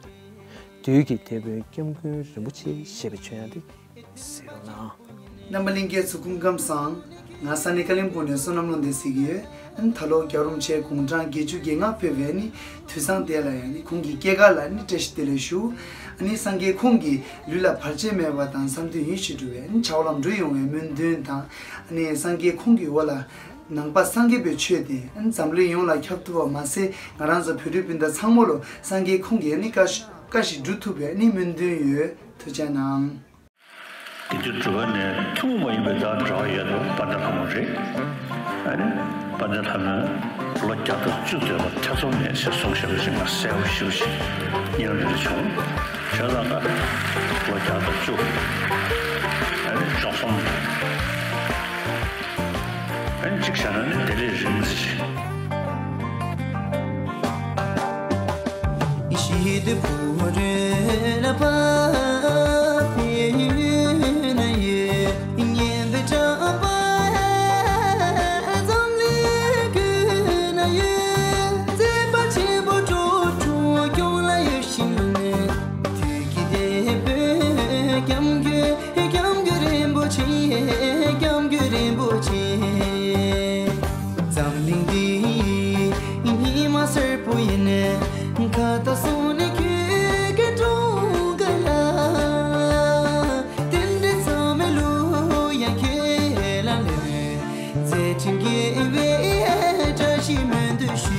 བདུད་ཀྱི་སྡེ་དཔོན་སྐྱབས་མགོན་རིན་པོ་ཆེ་ཞེས་པའི་མཚན་ཡང་དེ་གཟིགས་རོགས་གནང་། རྣམ་པ་ལྷན་རྒྱས་ཚོ་སྐུ་ཁམས་བཟང་། ང་ས་གནས་ཀ་ལིམ་པོང་ནས་བསོད་ནམས་བློ་ལྡན་ཟེར་གྱི་ཡོད། ཨ་ནི་ད་ལོ་རྒྱལ་བ་རིན་པོ་ཆེ་དགུང་གྲངས་བརྒྱད་ཅུ་གྱ་ལྔ་ཕེབས་པའི་ཨ་ནི་དུས་བཟང་དེ་ལ་ཡང་ནི་ཁོང་གི་སྐྱེས་སྐར་ལ་ནི་བཀྲ་ཤིས་བདེ་ལེགས་ཞུ། ཨ་ནི་སངས་རྒྱས་ཁོང་གི་ལུས་ལ་བར་ཆད་མེད་པ་དང་བསམ་དོན་ཡིད་བཞིན་འགྲུབ་པའི་ཨ་ནི་བྱ་བ་ལམ་འགྲོ་ཡོང་བའི་སྨོན་འདུན་དང་། ཨ་ནི་སངས་རྒྱས་ཁོང་གི་འོག་ལ་ནང་པ་སངས་རྒྱས་པའི་ཆོས་དེ་ཨ་ནི་འཛམ་གླིང་ཡོངས་ལ་ཁྱབ་ཐུབ་པ་མ་ཟད། ང་རང་ཚོ་བོད་རིགས་སྤུན་ཟླ་ཚང་མ་ལོ་སངས་རྒྱས་ཁོང་གི་ཨ་ནི་བཀའ་བཀའ་བཞིན་སྒྲུབ་ཐུབ་པའི་ཨ་ནི་སྨོན་འདུན་ཡོད། ཐུགས་རྗེ་གནང་། དེ་དུས་གྲུབ་པ་ནས་ཐུན་མོང་མ་ཡིན་པའི་བདག་འདྲ་བ་ཡོད་དོ། དཔལ་ལྡན་ལྷ་མོ་རེད། ཨ་ནི་དཔལ་ལྡན་ལྷ་མོས་ལོ་བརྒྱ་དང་བཅུ་ཐོན་པ་ཐེ་ཚོམ་མེད་ཅེས་གསུངས་བཞག་པ་ཞིག་ང་གསལ་པོ་ཞེ་པོ་ཞིག་སྙན་རུ་འདིར་བྱུང་། བྱས་ཙང་ད་ལོ་བརྒྱ་དང་བཅུ། ཨ་ནི་བཅུ་གསུམ། ཨ་ནི་གཅིག་བྱས་ན་ནི་དེ་ལས་རིང་ཙམ་ཞིག་འཛམ་གླིང་འདི་ཉི་མ་སེར་པོ་ཡིན། ཁ་ཏ་སོང་ནས་ཁྱོད་ཀྱི་གྲོང་ཁ་ལ། རྟེན་འབྲེལ་ཚང་མའི་གླུ་དབྱངས་ཁྱེད་ལ་ལེན། མཛད་འཕྲིན་རྒྱས་པའི་བཀྲ་ཤིས་སྨོན་འདུན་ཞུ།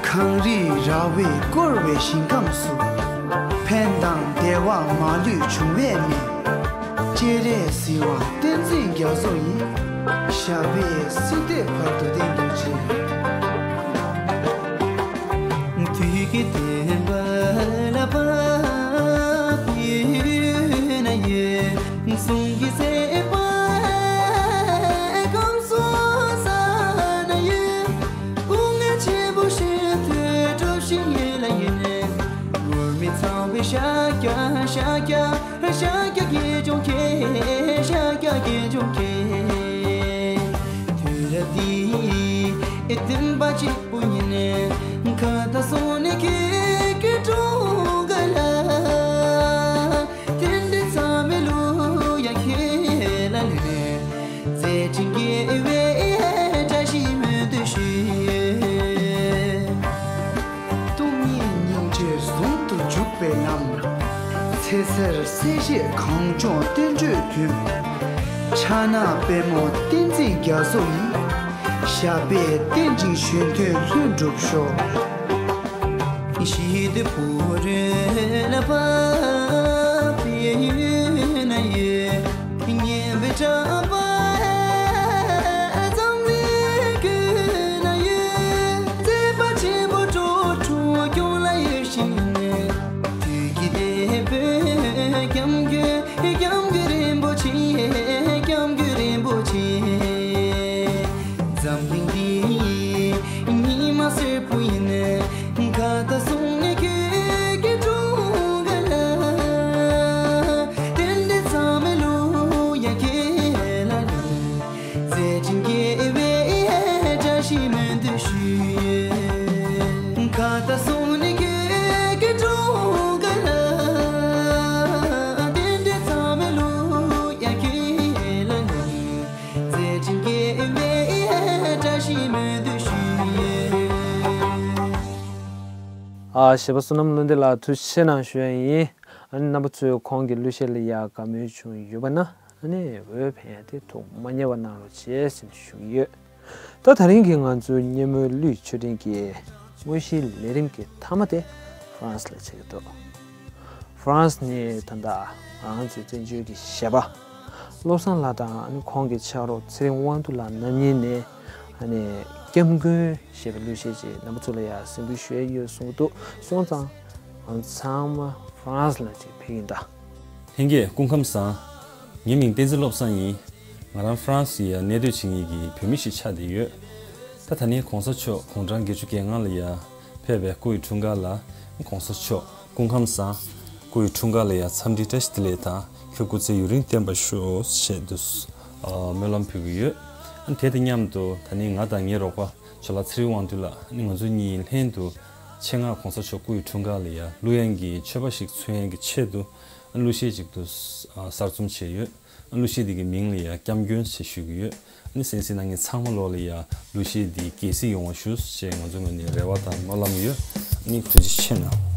གངས་རིའི་ར་བས་བསྐོར་བའི་ཞིང་ཁམས་སུ། ཕན་དང་བདེ་བ་མ་ལུས་འབྱུང་བའི་གནས། སྤྱན་རས་གཟིགས་དབང་བསྟན་འཛིན་རྒྱ་མཚོ་ཡི། ཞབས་པད་སྲིད་མཐའི་བར་དུ་བརྟན་གྱུར་ཅིག་དུས་ཀྱི་བདེན་པ་ལ་བབས་པའི་ཡུལ་ན་ཡོད། གསུང་གི་ཚེ་དཔག་གམ་སོ་ས་ན་ཡོད། སྐུ་ངལ་ཆེན་པོ་ཞིག་ཐོས་གྲུབ་ཤིང་ཡོད་ལ་ཡིན། ངུར་སྨྲིག་ཚང་བའི་ཤཱཀྱ་ཤཱཀྱ་ཤཱཀྱ་དགེ་སྦྱོང་མཁན། ཤཱཀྱ་དགེ་སྦྱོང་མཁན། དུས་རབས་འདིའི་བདེན་པ་གཅིག་པུ་ཉིད་ནས། ཁ་ཏ་སོང་ནས་ཁྱེད་ཀྱི་གྲོང་ཁ་ལ། རྟེན་འབྲེལ་ཚང་མའི་གླུ་དབྱངས་ཁྱེད་ལ་ལེན། མཛད་འཕྲིན་རྒྱས་པའི་བཀྲ་ཤིས་སྨོན་འདུན་ཞུ། སྟོང་ཉིད་སྙིང་རྗེ་ཟུང་དུ་འཇུག་པའི་ལམ། ཚེ་གསར་སྲས་བཅས་གངས་ལྗོངས་བསྟན་འགྲོའི་མདུན། ཕྱག་ན་པདྨོ་བསྟན་འཛིན་རྒྱ་མཚོ་ཡི། ཞབས་པད་བརྟན་ཅིང་གཞོན་དོན་ལྷུན་འགྲུབ་ཤོག་ཞི་བདེ་ཕུག་རོན་ལ་བབས་པའི་ཡུལ་ན་ཡོད། སྙན་པའི་གྲགས་པ་འཛམ་ ཨ། གཞས་པ་བསོད་ནམས་བློ་ལྡན་ལགས་ཐུགས་རྗེ་ཆེ་གནང་ཞུ་ཡ་ཡིན། ཨ་ནི་རྣམ་པ་ཚོས་ཁོང་གི་གླུ་གཞས་ལ་ཡ་དགའ་མོས་བྱུང་ཡོད་པ་ན། ཨ་ནི་འོས་འཕེན་ཡ་དེ་ཐུགས་མ་ཉེས་པ་གནང་རོགས་བྱེད་ཟེར་ནས་ཞུ་གི་ཡོད། ད་ད་རིང་གི་ང་ཚོའི་སྙན་མོའི་གླུ་ཡི་མཆོད་སྤྲིན་གྱི་དངོས་གཞིའི་ལས་རིམ་གྱི་མཐའ་མ་དེ་ཧྥ་རན་སི་ལ་ཆགས་ཀྱི་འདུག་ཧྥ་རན་སི་ནས་ད་ལྟ་ང་ཚོའི་བཙན་བྱོལ་གྱི་གཞས་པ་བློ་བཟང་ལགས་དང་ཨ་ནི་ཁོང་གི་ཕྱག་རོགས་ཚེ་རིང་དབང་འདུས་ལགས་རྣམ་གཉིས་ནས་ཨ་ནི་སྐྱབས་མགོན་ཞེས་པའི་གླུ་གཞས་ཅིག་རྣམ་པ་ཚོ་ལ་ཡང་གཟིགས་འབུལ་ཞུ་ཡ་ཡོད་གསུངས་འདུག་སོང་ཙང་ང་ཚང་མ་ཧྥ་རན་སི་ལ་ཅིག་ཕེབས་ཀྱིན་གདའ། ལྷན་རྒྱས་སྐུ་ཁམས་བཟང་། ངའི་མིང་བསྟན་འཛིན་བློ་བཟང་ཡིན། ང་རང་ཧྥ་རན་སི་ཡ་གནས་སྡོད་བྱེད་མཁན་གྱི་བོད་མི་ཞིག་ཆགས་བསྡད་ཡོད། ད་ད་ནི་གོང་ས་མཆོག་དགུང་གྲངས་བརྒྱད་ཅུ་གྱ་ལྔ་ལ་ཡ་ཕེབས་པའི་སྐུ་ཡི་འཁྲུངས་སྐར་ལ་གོང་ས་མཆོག་སྐུ་ཁམས་བཟང་། སྐུ་ཡི་འཁྲུངས་སྐར་ལ་ཡ་འཚམས་འདྲི་བཀྲ་ཤིས་བདེ་ལེགས་དང་ཁྱོད་སྐུ་ཚེ་ཡུན་རིང་བརྟན་པར་ཤོག་ཞེས་དུ་སྨོན་ལམ་ཕུལ་གྱི་ཡོད། ཨ་ནི་དེ་དང་མཉམ་དུ་ད་ནི་ང་དང་ངའི་རོགས་པ་ཇོ་ལགས་ཚེ་རིང་དབང་འདུས་ལགས་ཨ་ནི་ང་ཚོ་གཉིས་ལྷན་དུ་ཆེད་མངགས་གོང་ས་མཆོག་སྐུ་ཡི་འཁྲུངས་སྐར་ལ་ཡ་གླུ་དབྱངས་ཀྱི་མཆོད་པ་ཞིག་མཚོན་ཡས་ཀྱི་ཆེད་དུ་གླུ་གཞས་ཅིག་ཏུ་གསར་རྩོམ་བྱས་ཡོད། གླུ་གཞས་འདི་གི་མིང་ལ་ཡང་སྐྱབས་མགོན་ཞེས་ཞུ་གི་ཡོད། ཨ་ནི་གསན་གཟིགས་གནང་མཁན་ཚང་མ་ལོག་ལ་ཡང་གླུ་གཞས་འདི་རྒྱལ་སྲིད་ཡོང་བ་ཞུ་ཞེས་ང་ཚོའི་ངོས་ནས་རེ་བ་དང་སྨོན་ལམ་ཡོད། ཨ་ནི་ཐུགས་རྗེ་ཆེ་གནང་།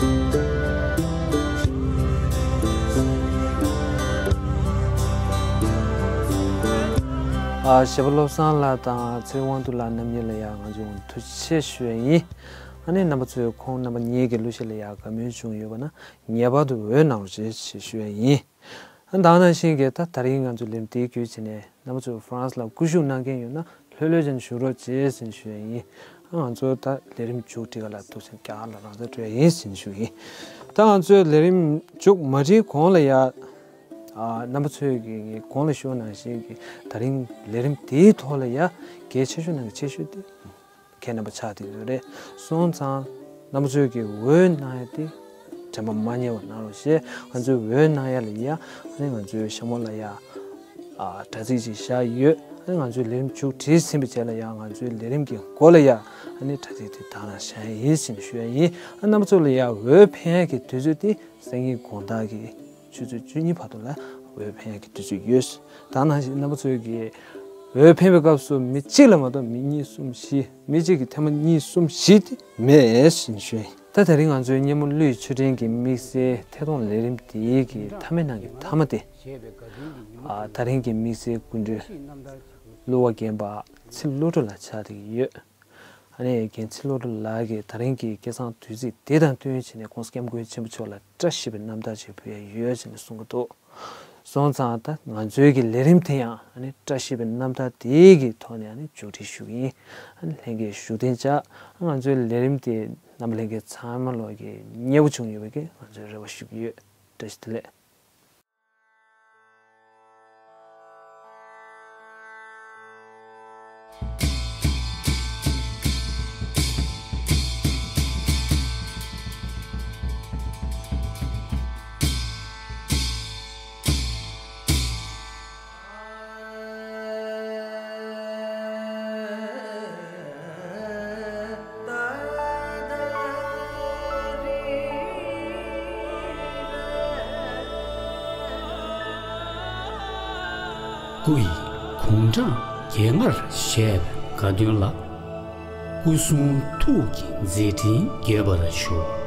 ཨ། གཞས་པ་བློ་བཟང་ལགས་དང་ཚེ་རིང་དབང་འདུས་ལགས་རྣམ་གཉིས་ལ་ཡང་ང་ཚོས་ཐུགས་རྗེ་ཆེ་ཞུ་ཡ་ཡིན། ཨ་ནི་རྣམ་པ་ཚོས་ཁོང་རྣམ་པ་གཉིས་ཀྱི་གླུ་གཞས་ལ་ཡང་དགའ་མོས་བྱུང་ཡོད་པ་ན་ངེས་པར་དུ་འོས་གནང་རོགས་ཞེས་ཞུ་ཡ་ཡིན། ཨ། ད་ག་ནང་བཞིན་གྱི་ད་ད་རིང་ང་ཚོ་ལས་རིམ་དེའི་བརྒྱུད་བྱས་ནས་རྣམ་པ་ཚོས་ཧྥ་རན་སི་ལ་སྐུ་བཞུགས་གནང་མཁན་ཡོད་ན་ལྷོད་ལྷོད་བྱས་ནས་བཞུགས་རོགས་བྱེད་ཟེར་ཞུ་ཡ་ཡིན། ཨ། ང་ཚོ་ད་ལས་རིམ་མཇུག་སྒྲིལ་ག་ལ་འདུག་ཟེར་རྒྱ་གར་ལ་རང་སར་འགྲོ་ཡ་ཡིན་ཟེར་ཞུ་ཡིན། ད་ང་ཚོའི་ལས་རིམ་མཇུག་མ་སྒྲིལ་གོང་ལ་ཡ། ཨ། རྣམ་པ་ཚོས་ཀྱི་གོང་ལ་ཞུས་ནང་བཞིན་གྱི་ད་རིང་ལས་རིམ་དེའི་ཐོག་ལ་ཡ་གལ་ཆེ་ཤོས་ནང་གི་ཆེ་ཤོས་དེ་ཁྱེད་རྣམ་པ་ཆགས་བསྡད་ཡོད་རེད། སོང་ཙང་རྣམ་པ་ཚོས་ཀྱི་འོས་གནང་ཡ་དེ་དྲན་པ་མ་ཉེས་པ་གནང་རོགས་ཞེས། ང་ཚོའི་འོས་གནང་ཡ་ལ་ཡ་ཨ་ནི་ང་ཚོའི་ཞྭ་མོ་ལ་ཡ། ཨ། དྲ་ཚིགས་ཅིག་བཞག་ཡོད། ཨ་ནི་ང་ཚོའི་ལས་རིམ་མཇུག་སྒྲིལ་ཟིན་པའི་རྗེས་ལ་ཡང་ང་ཚོའི་ལས་རིམ་གྱི་མགོ་ལ་ཡང་ཨ་ནི་དྲ་ཚིགས་དེ་དག་ནང་བཞག་ཡིན་ཟེར་ནས་ཞུ་ཡ་ཡིན། ཨ། རྣམ་པ་ཚོ་ལ་ཡང་འོས་འཕེན་ཡ་གི་དུས་ཚོད་དེ་སང་ཉིན་དགོང་དག་གི་ཆུ་ཚོད་བཅུ་གཉིས་བར་དུ་ལ་འོས་འཕེན་ཡ་གི་དུས་ཚོད་ཡོད། ད་ནང་བཞིན་རྣམ་པ་ཚོས་ཀྱི་འོས་འཕེན་པའི་སྐབས་སུ་མི་གཅིག་ལ་མ་གཏོགས་མི་གཉིས་གསུམ་བཞི། མི་གཅིག་གིས་ཐེངས་མ་གཉིས་གསུམ་བཞི་དེ་མེད་ཟེར་ནས་ཞུ་ཡ་ཡིན། ད་དེ་རིང་ང་ཚོའི་སྙན་མོ་གླུ་ཡི་མཆོད་སྤྲིན་གྱི་དམིགས་བསལ་ཐད་གཏོང་ལས་རིམ་དེའི་གི་མཐའ་མའི་ནང་གི་མཐའ་མ་དེ། ཨ། ད་རིང་གི་དམིགས་བསལ་སྐུ་མགྲོན་གླུ་བ་རྒན་པ་ཚེ་བློ་གྲོས་ལགས་ཆགས་བསྡད་ཀྱི་ཡོད། ཨ་ནི་རྒན་ཚེ་བློ་གྲོས་ལགས་ཀྱིས་ད་རིང་གི་སྐལ་བཟང་དུས་ཚིགས་འདི་དང་བསྟུན་བྱས་ནས་༸གོང་ས་༸སྐྱབས་མགོན་ཆེན་པོ་མཆོག་ལ་བཀྲ་ཤིས་པའི་རྣམ་ཐར་ཅིག་ཕུལ་ཡ་ཡོད་ཅེས་ནས་གསུང་གི་འདུག། སོང་ཙང་ད་ང་ཚོའི་གི་ལས་རིམ་དེ་ཡང་ཨ་ནི་བཀྲ་ཤིས་པའི་རྣམ་ཐར་དེའི་གི་ཐོག་ནས་ཨ་ནི་མཇུག་སྒྲིལ་ཞུ་གི་ཡིན། ཨ་ནི་ལྷན་རྒྱས་བཞུགས་གདན་འཇགས། ང་ཚོའི་ལས་རིམ་དེ་རྣམ་པ་ལྷན་རྒྱས་ཚང་མ་ལོག་གི་མཉེས་པོ་བྱུང་ཡོད་པའི་གི་ང་ཚོས་རེ་བ་ཞུ་གི་ཡོད། བཀྲ་ཤིས་བདེ་ལེགས། སྐུ་ཡི་དགུང་གྲངས་བརྒྱད་ལྔར་བཞེས་པའི་དགའ་སྟོན་ལ། སྐུ་གསུང་ཐུགས་ཀྱི་མཛད་འཕྲིན་རྒྱས་པར་ཤོག།